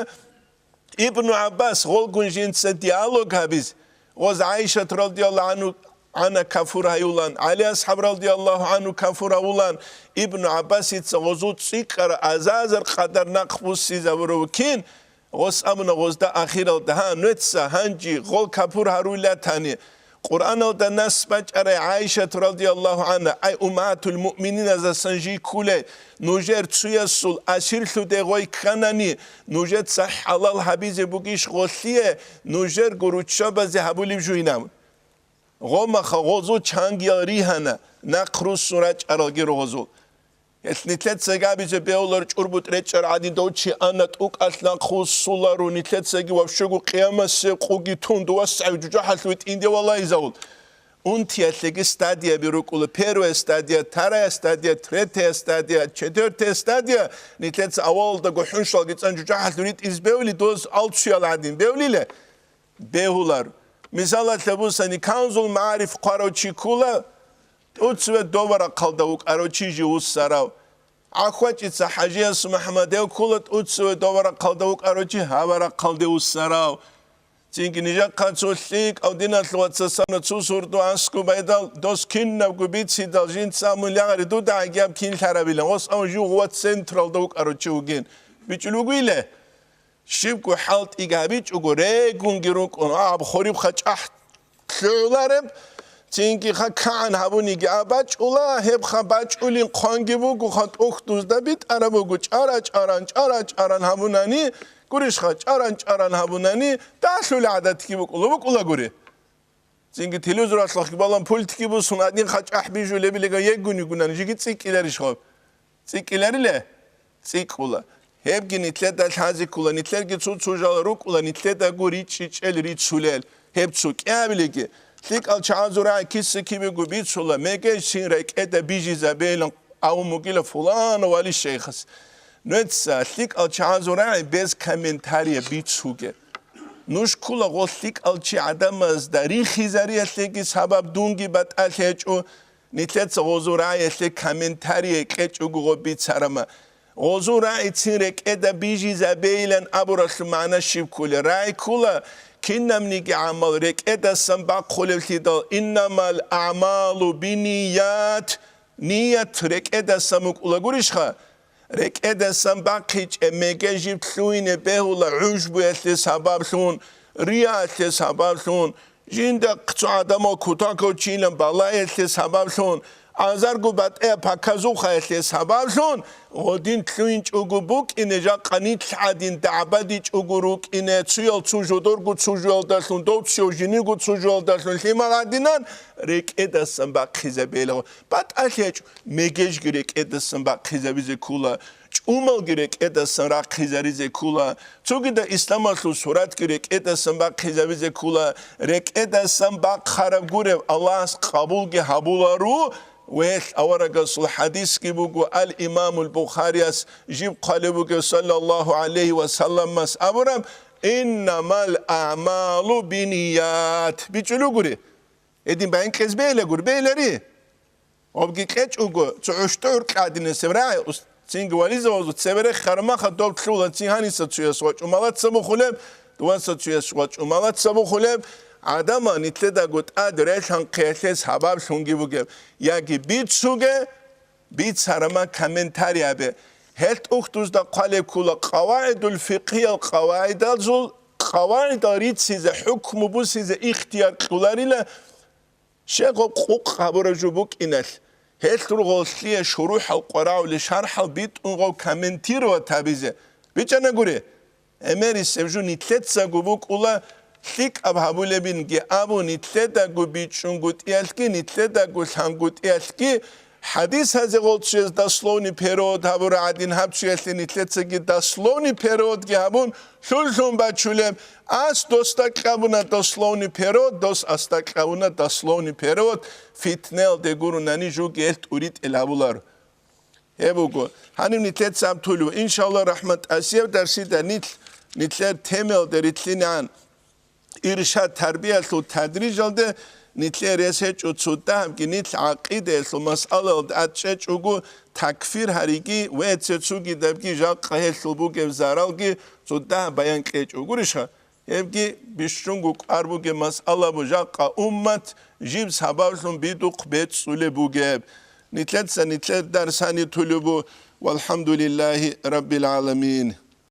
Ибну ГӀаббас гъолгун жинца диалог гьабизе, гъоз ГӀайшат радияллагьу гӀангьу, гӀана кафур гьаюлан, ГӀали асхӀаб радияллагьу гӀангьу кафур гьавулан, Ибну ГӀаббасица гъозул цӀикӀкӀараб азазар къадар нахъ буссизавурав вукин, гъос абуна гъозда ахиралда: «Гьа, нуеца гьанжи гъол капур гьарулатани, Къуръаналда нас бачӀарай ГӀайшат радияллагьу гӀангьа, ай уммагьатул муъмининазасан жий ккулей, нужер цуясул асирлъуде гъой кканани, нужеца хӀалал гьабизе бугищ гъолъие, нужерго руччабазе гьабулеб жуйнаб?» Гъомаха гъозул чангиял ригьана, нахъ руссун рачӀаралги рогъозул. Гьелъ нилъеца гьабизе бегьулар чӀурбутӀ речӀчӀар гӀадин, дов чи ана тӀукӀалъ нахъ вуссуларо, нилъецаги вабщого къиямасеб къуги тун, дувасагӀи жужахӀалъуве тӀинде валагьизавул. Унтиялъеги стадияби рукӀула: первая стадия, вторая стадия, третья стадия, четвёртая стадия. Нилъеца авалалдаго хӀуншалги цӀан жужахӀалъув ритӀиз бевли, доз алцуял гӀадин бевлила. Бегьулар. Мисалалъе бусани, Канзул МагӀариф хъварав чи ккула, тӀуцеве доварахъалда вукӀарав чи жив вуссарав. ГӀахьвачӀица ХӀажияс МухӀаммадев ккула, тӀуцеве доварахъалда вукӀарав чи гьаварахъалде вуссарав. Цинги нижахъа цо лъикӀав диналъ вацасана цо сордо аскӀуб байдал, дос кинабго бицидал, жинца абун лъагӀари дуда гӀагияб кин лъарабилан, гъос абун жугъ ва централда вукӀарав чи вугин. БичӀчӀулев вугила? Щибго хӀалтӀиги гьабичӀого, регунги рукӀун, аб хориб хъачӀахӀ лъугӀулареб, цинги ха кагӀан гьабуниги аб бачӀула, гьеб ха бачӀулин хъванги буго, ха тӀохьдузда битӀараб буго, чӀара-чӀаран, чӀара-чӀаран гьабунани, гурищха, чӀаран-чӀаран гьабунани, далъул гӀадатги букӀула, букӀулагури. Цинги телевизоралъухъ балан пультги бусун, гьадин хъачӀахӀ бижулебилиган егунигунан, жиги цӀикӀкӀиларищ гъаб? ЦӀикӀкӀиларила? ЦӀикӀкӀула. Гьебги нилъеда лъазе ккола, нилъерги цо-цо жал рукӀула, нилъедаго ричӀчӀичӀел рицулел. Гьеб цо кӀиабилиги, лъикӀал чагӀазул рагӀи киса-кибего бицула, мегещин рекӀеда бижизабейилан абун бугила фуланав вали шейхас. Нуеца лъикӀал чагӀазул рагӀи без комментария бицуге. Нуж ккула гъо лъикӀал чи гӀадамазда рихизариялъеги сабаб, дунги батӀалъи гьечӀо, нилъеца гъозул рагӀиялъе комментарие кьечӀого гъо бицарама. Гъозул рагӀи цин рекӀеда бижизабейилан абуралъул магӀна щиб ккула? РагӀи ккула, кинабниги гӀамал рекӀедасан бахъулевлъидал, иннамал аъмалу биният, ният рекӀедасан букӀула гурищха? РекӀедасан бахъичӀеб меге жиб лъугьине бегьула гӀужбуялъе сабаблъун, риялъе сабаблъун, жинда цо гӀадамал кутакав чилан балаялъе сабаблъун, азарго батӀияб паказухъаялъе сабаблъун, Гъодин лъугьинчӀого букӀине, жакъа нилъ гӀадин дагӀбадичӀого рукӀине, цуял цо жодорго цо жоялдалъун, дов цояв жиниго цо жоялдалъун лъимал гӀадинан, рекӀедасан бахъизабейила. БатӀалъи гьечӀо, мегежги рекӀедасан бахъизабизе ккола, чӀумалги рекӀедасан рахъизаризе ккола, цогидал исламалъул суратги рекӀедасан бахъизабизе ккола, рекӀедасан бахъараб гуреб, Аллагьас къабулги гьабуларо. Гьелъ аварагасул хадисги буго, ал-Имамул Бухарияс жиб хъвалеб бугеб, саллаллагьу гӀалайгьи ва салламас абураб: «Иннамал аъмалу биният», бичӀчӀулев гури. Гьедин баян кьезе бегьила гури, бегьилари. Гьобги кьечӀого, цо гӀущтӀу гӀуркьа гӀадинасеб рагӀи, ус-, цинги вализавазул цебе рехараб маха доб лъугьула, цин гьаниса цуяс вачӀун малаца бухулеб, дуваса цуяс вачӀун малаца бухулеб, гӀадамал нилъедаго тӀад релъанхъиялъе сабаблъунги бугеб, яги бицуге, бицарама комментарий гьабе. Гьелъ тӀухьдузда хъвалеб ккола, къавагӀидул фикъгьиял къавагӀидазул, къавагӀидал рицизе, хӀукму бусизе ихтияр кьоларила, Щай гъоб къукъ гьабураб жо букӀиналъ, гьелъ руго гъолъие шурухӀал къварагӀули шархӀал битӀун гъов комментировать гьабизе. БичӀчӀана гури, гӀемерисеб жо нилъецаго букӀула, лъикӀаб гьабулебинги абун, нилъедаго бичӀчӀунгутӀиялъги, нилъедаго лъангутӀиялъги, хадисазе гъолцуяз дословный перевод гьабура гӀадин, гьаб цуялъе нилъецаги дословный переводги гьабун, лъугьун бачулеб, ас досда кьабуна дословный перевод, дос асда кьабуна дословный перевод, фитнелде гурунани жуги гьелъ тӀуритӀел гьабулар. Гьеб буго, гьаниб нилъеца аб тулев, иншалла рахмат, асияб дарсида нилъ, нилъер темелде рилълъинегӀан. Иршад тарбиялъул тадрижалде нилъер рес гьечӀо цо дагьабги нилъ гӀакъидаялъул масъалаялда тӀад чӀечӀого такфир гьариги ва цо цогидабги жакъа гьелъул бугеб заралги цо дагьаб баян кьечӀо. Гурищха? Гьебги бищунго кӀвар бугеб масъала бу, жакъа уммат жиб сабаблъун бидухъ бецӀулеб бугеб. Нилъеца нилъер дарс гьаниб тулеб бу. Валхамдулиллагьи раббил гӀаламин.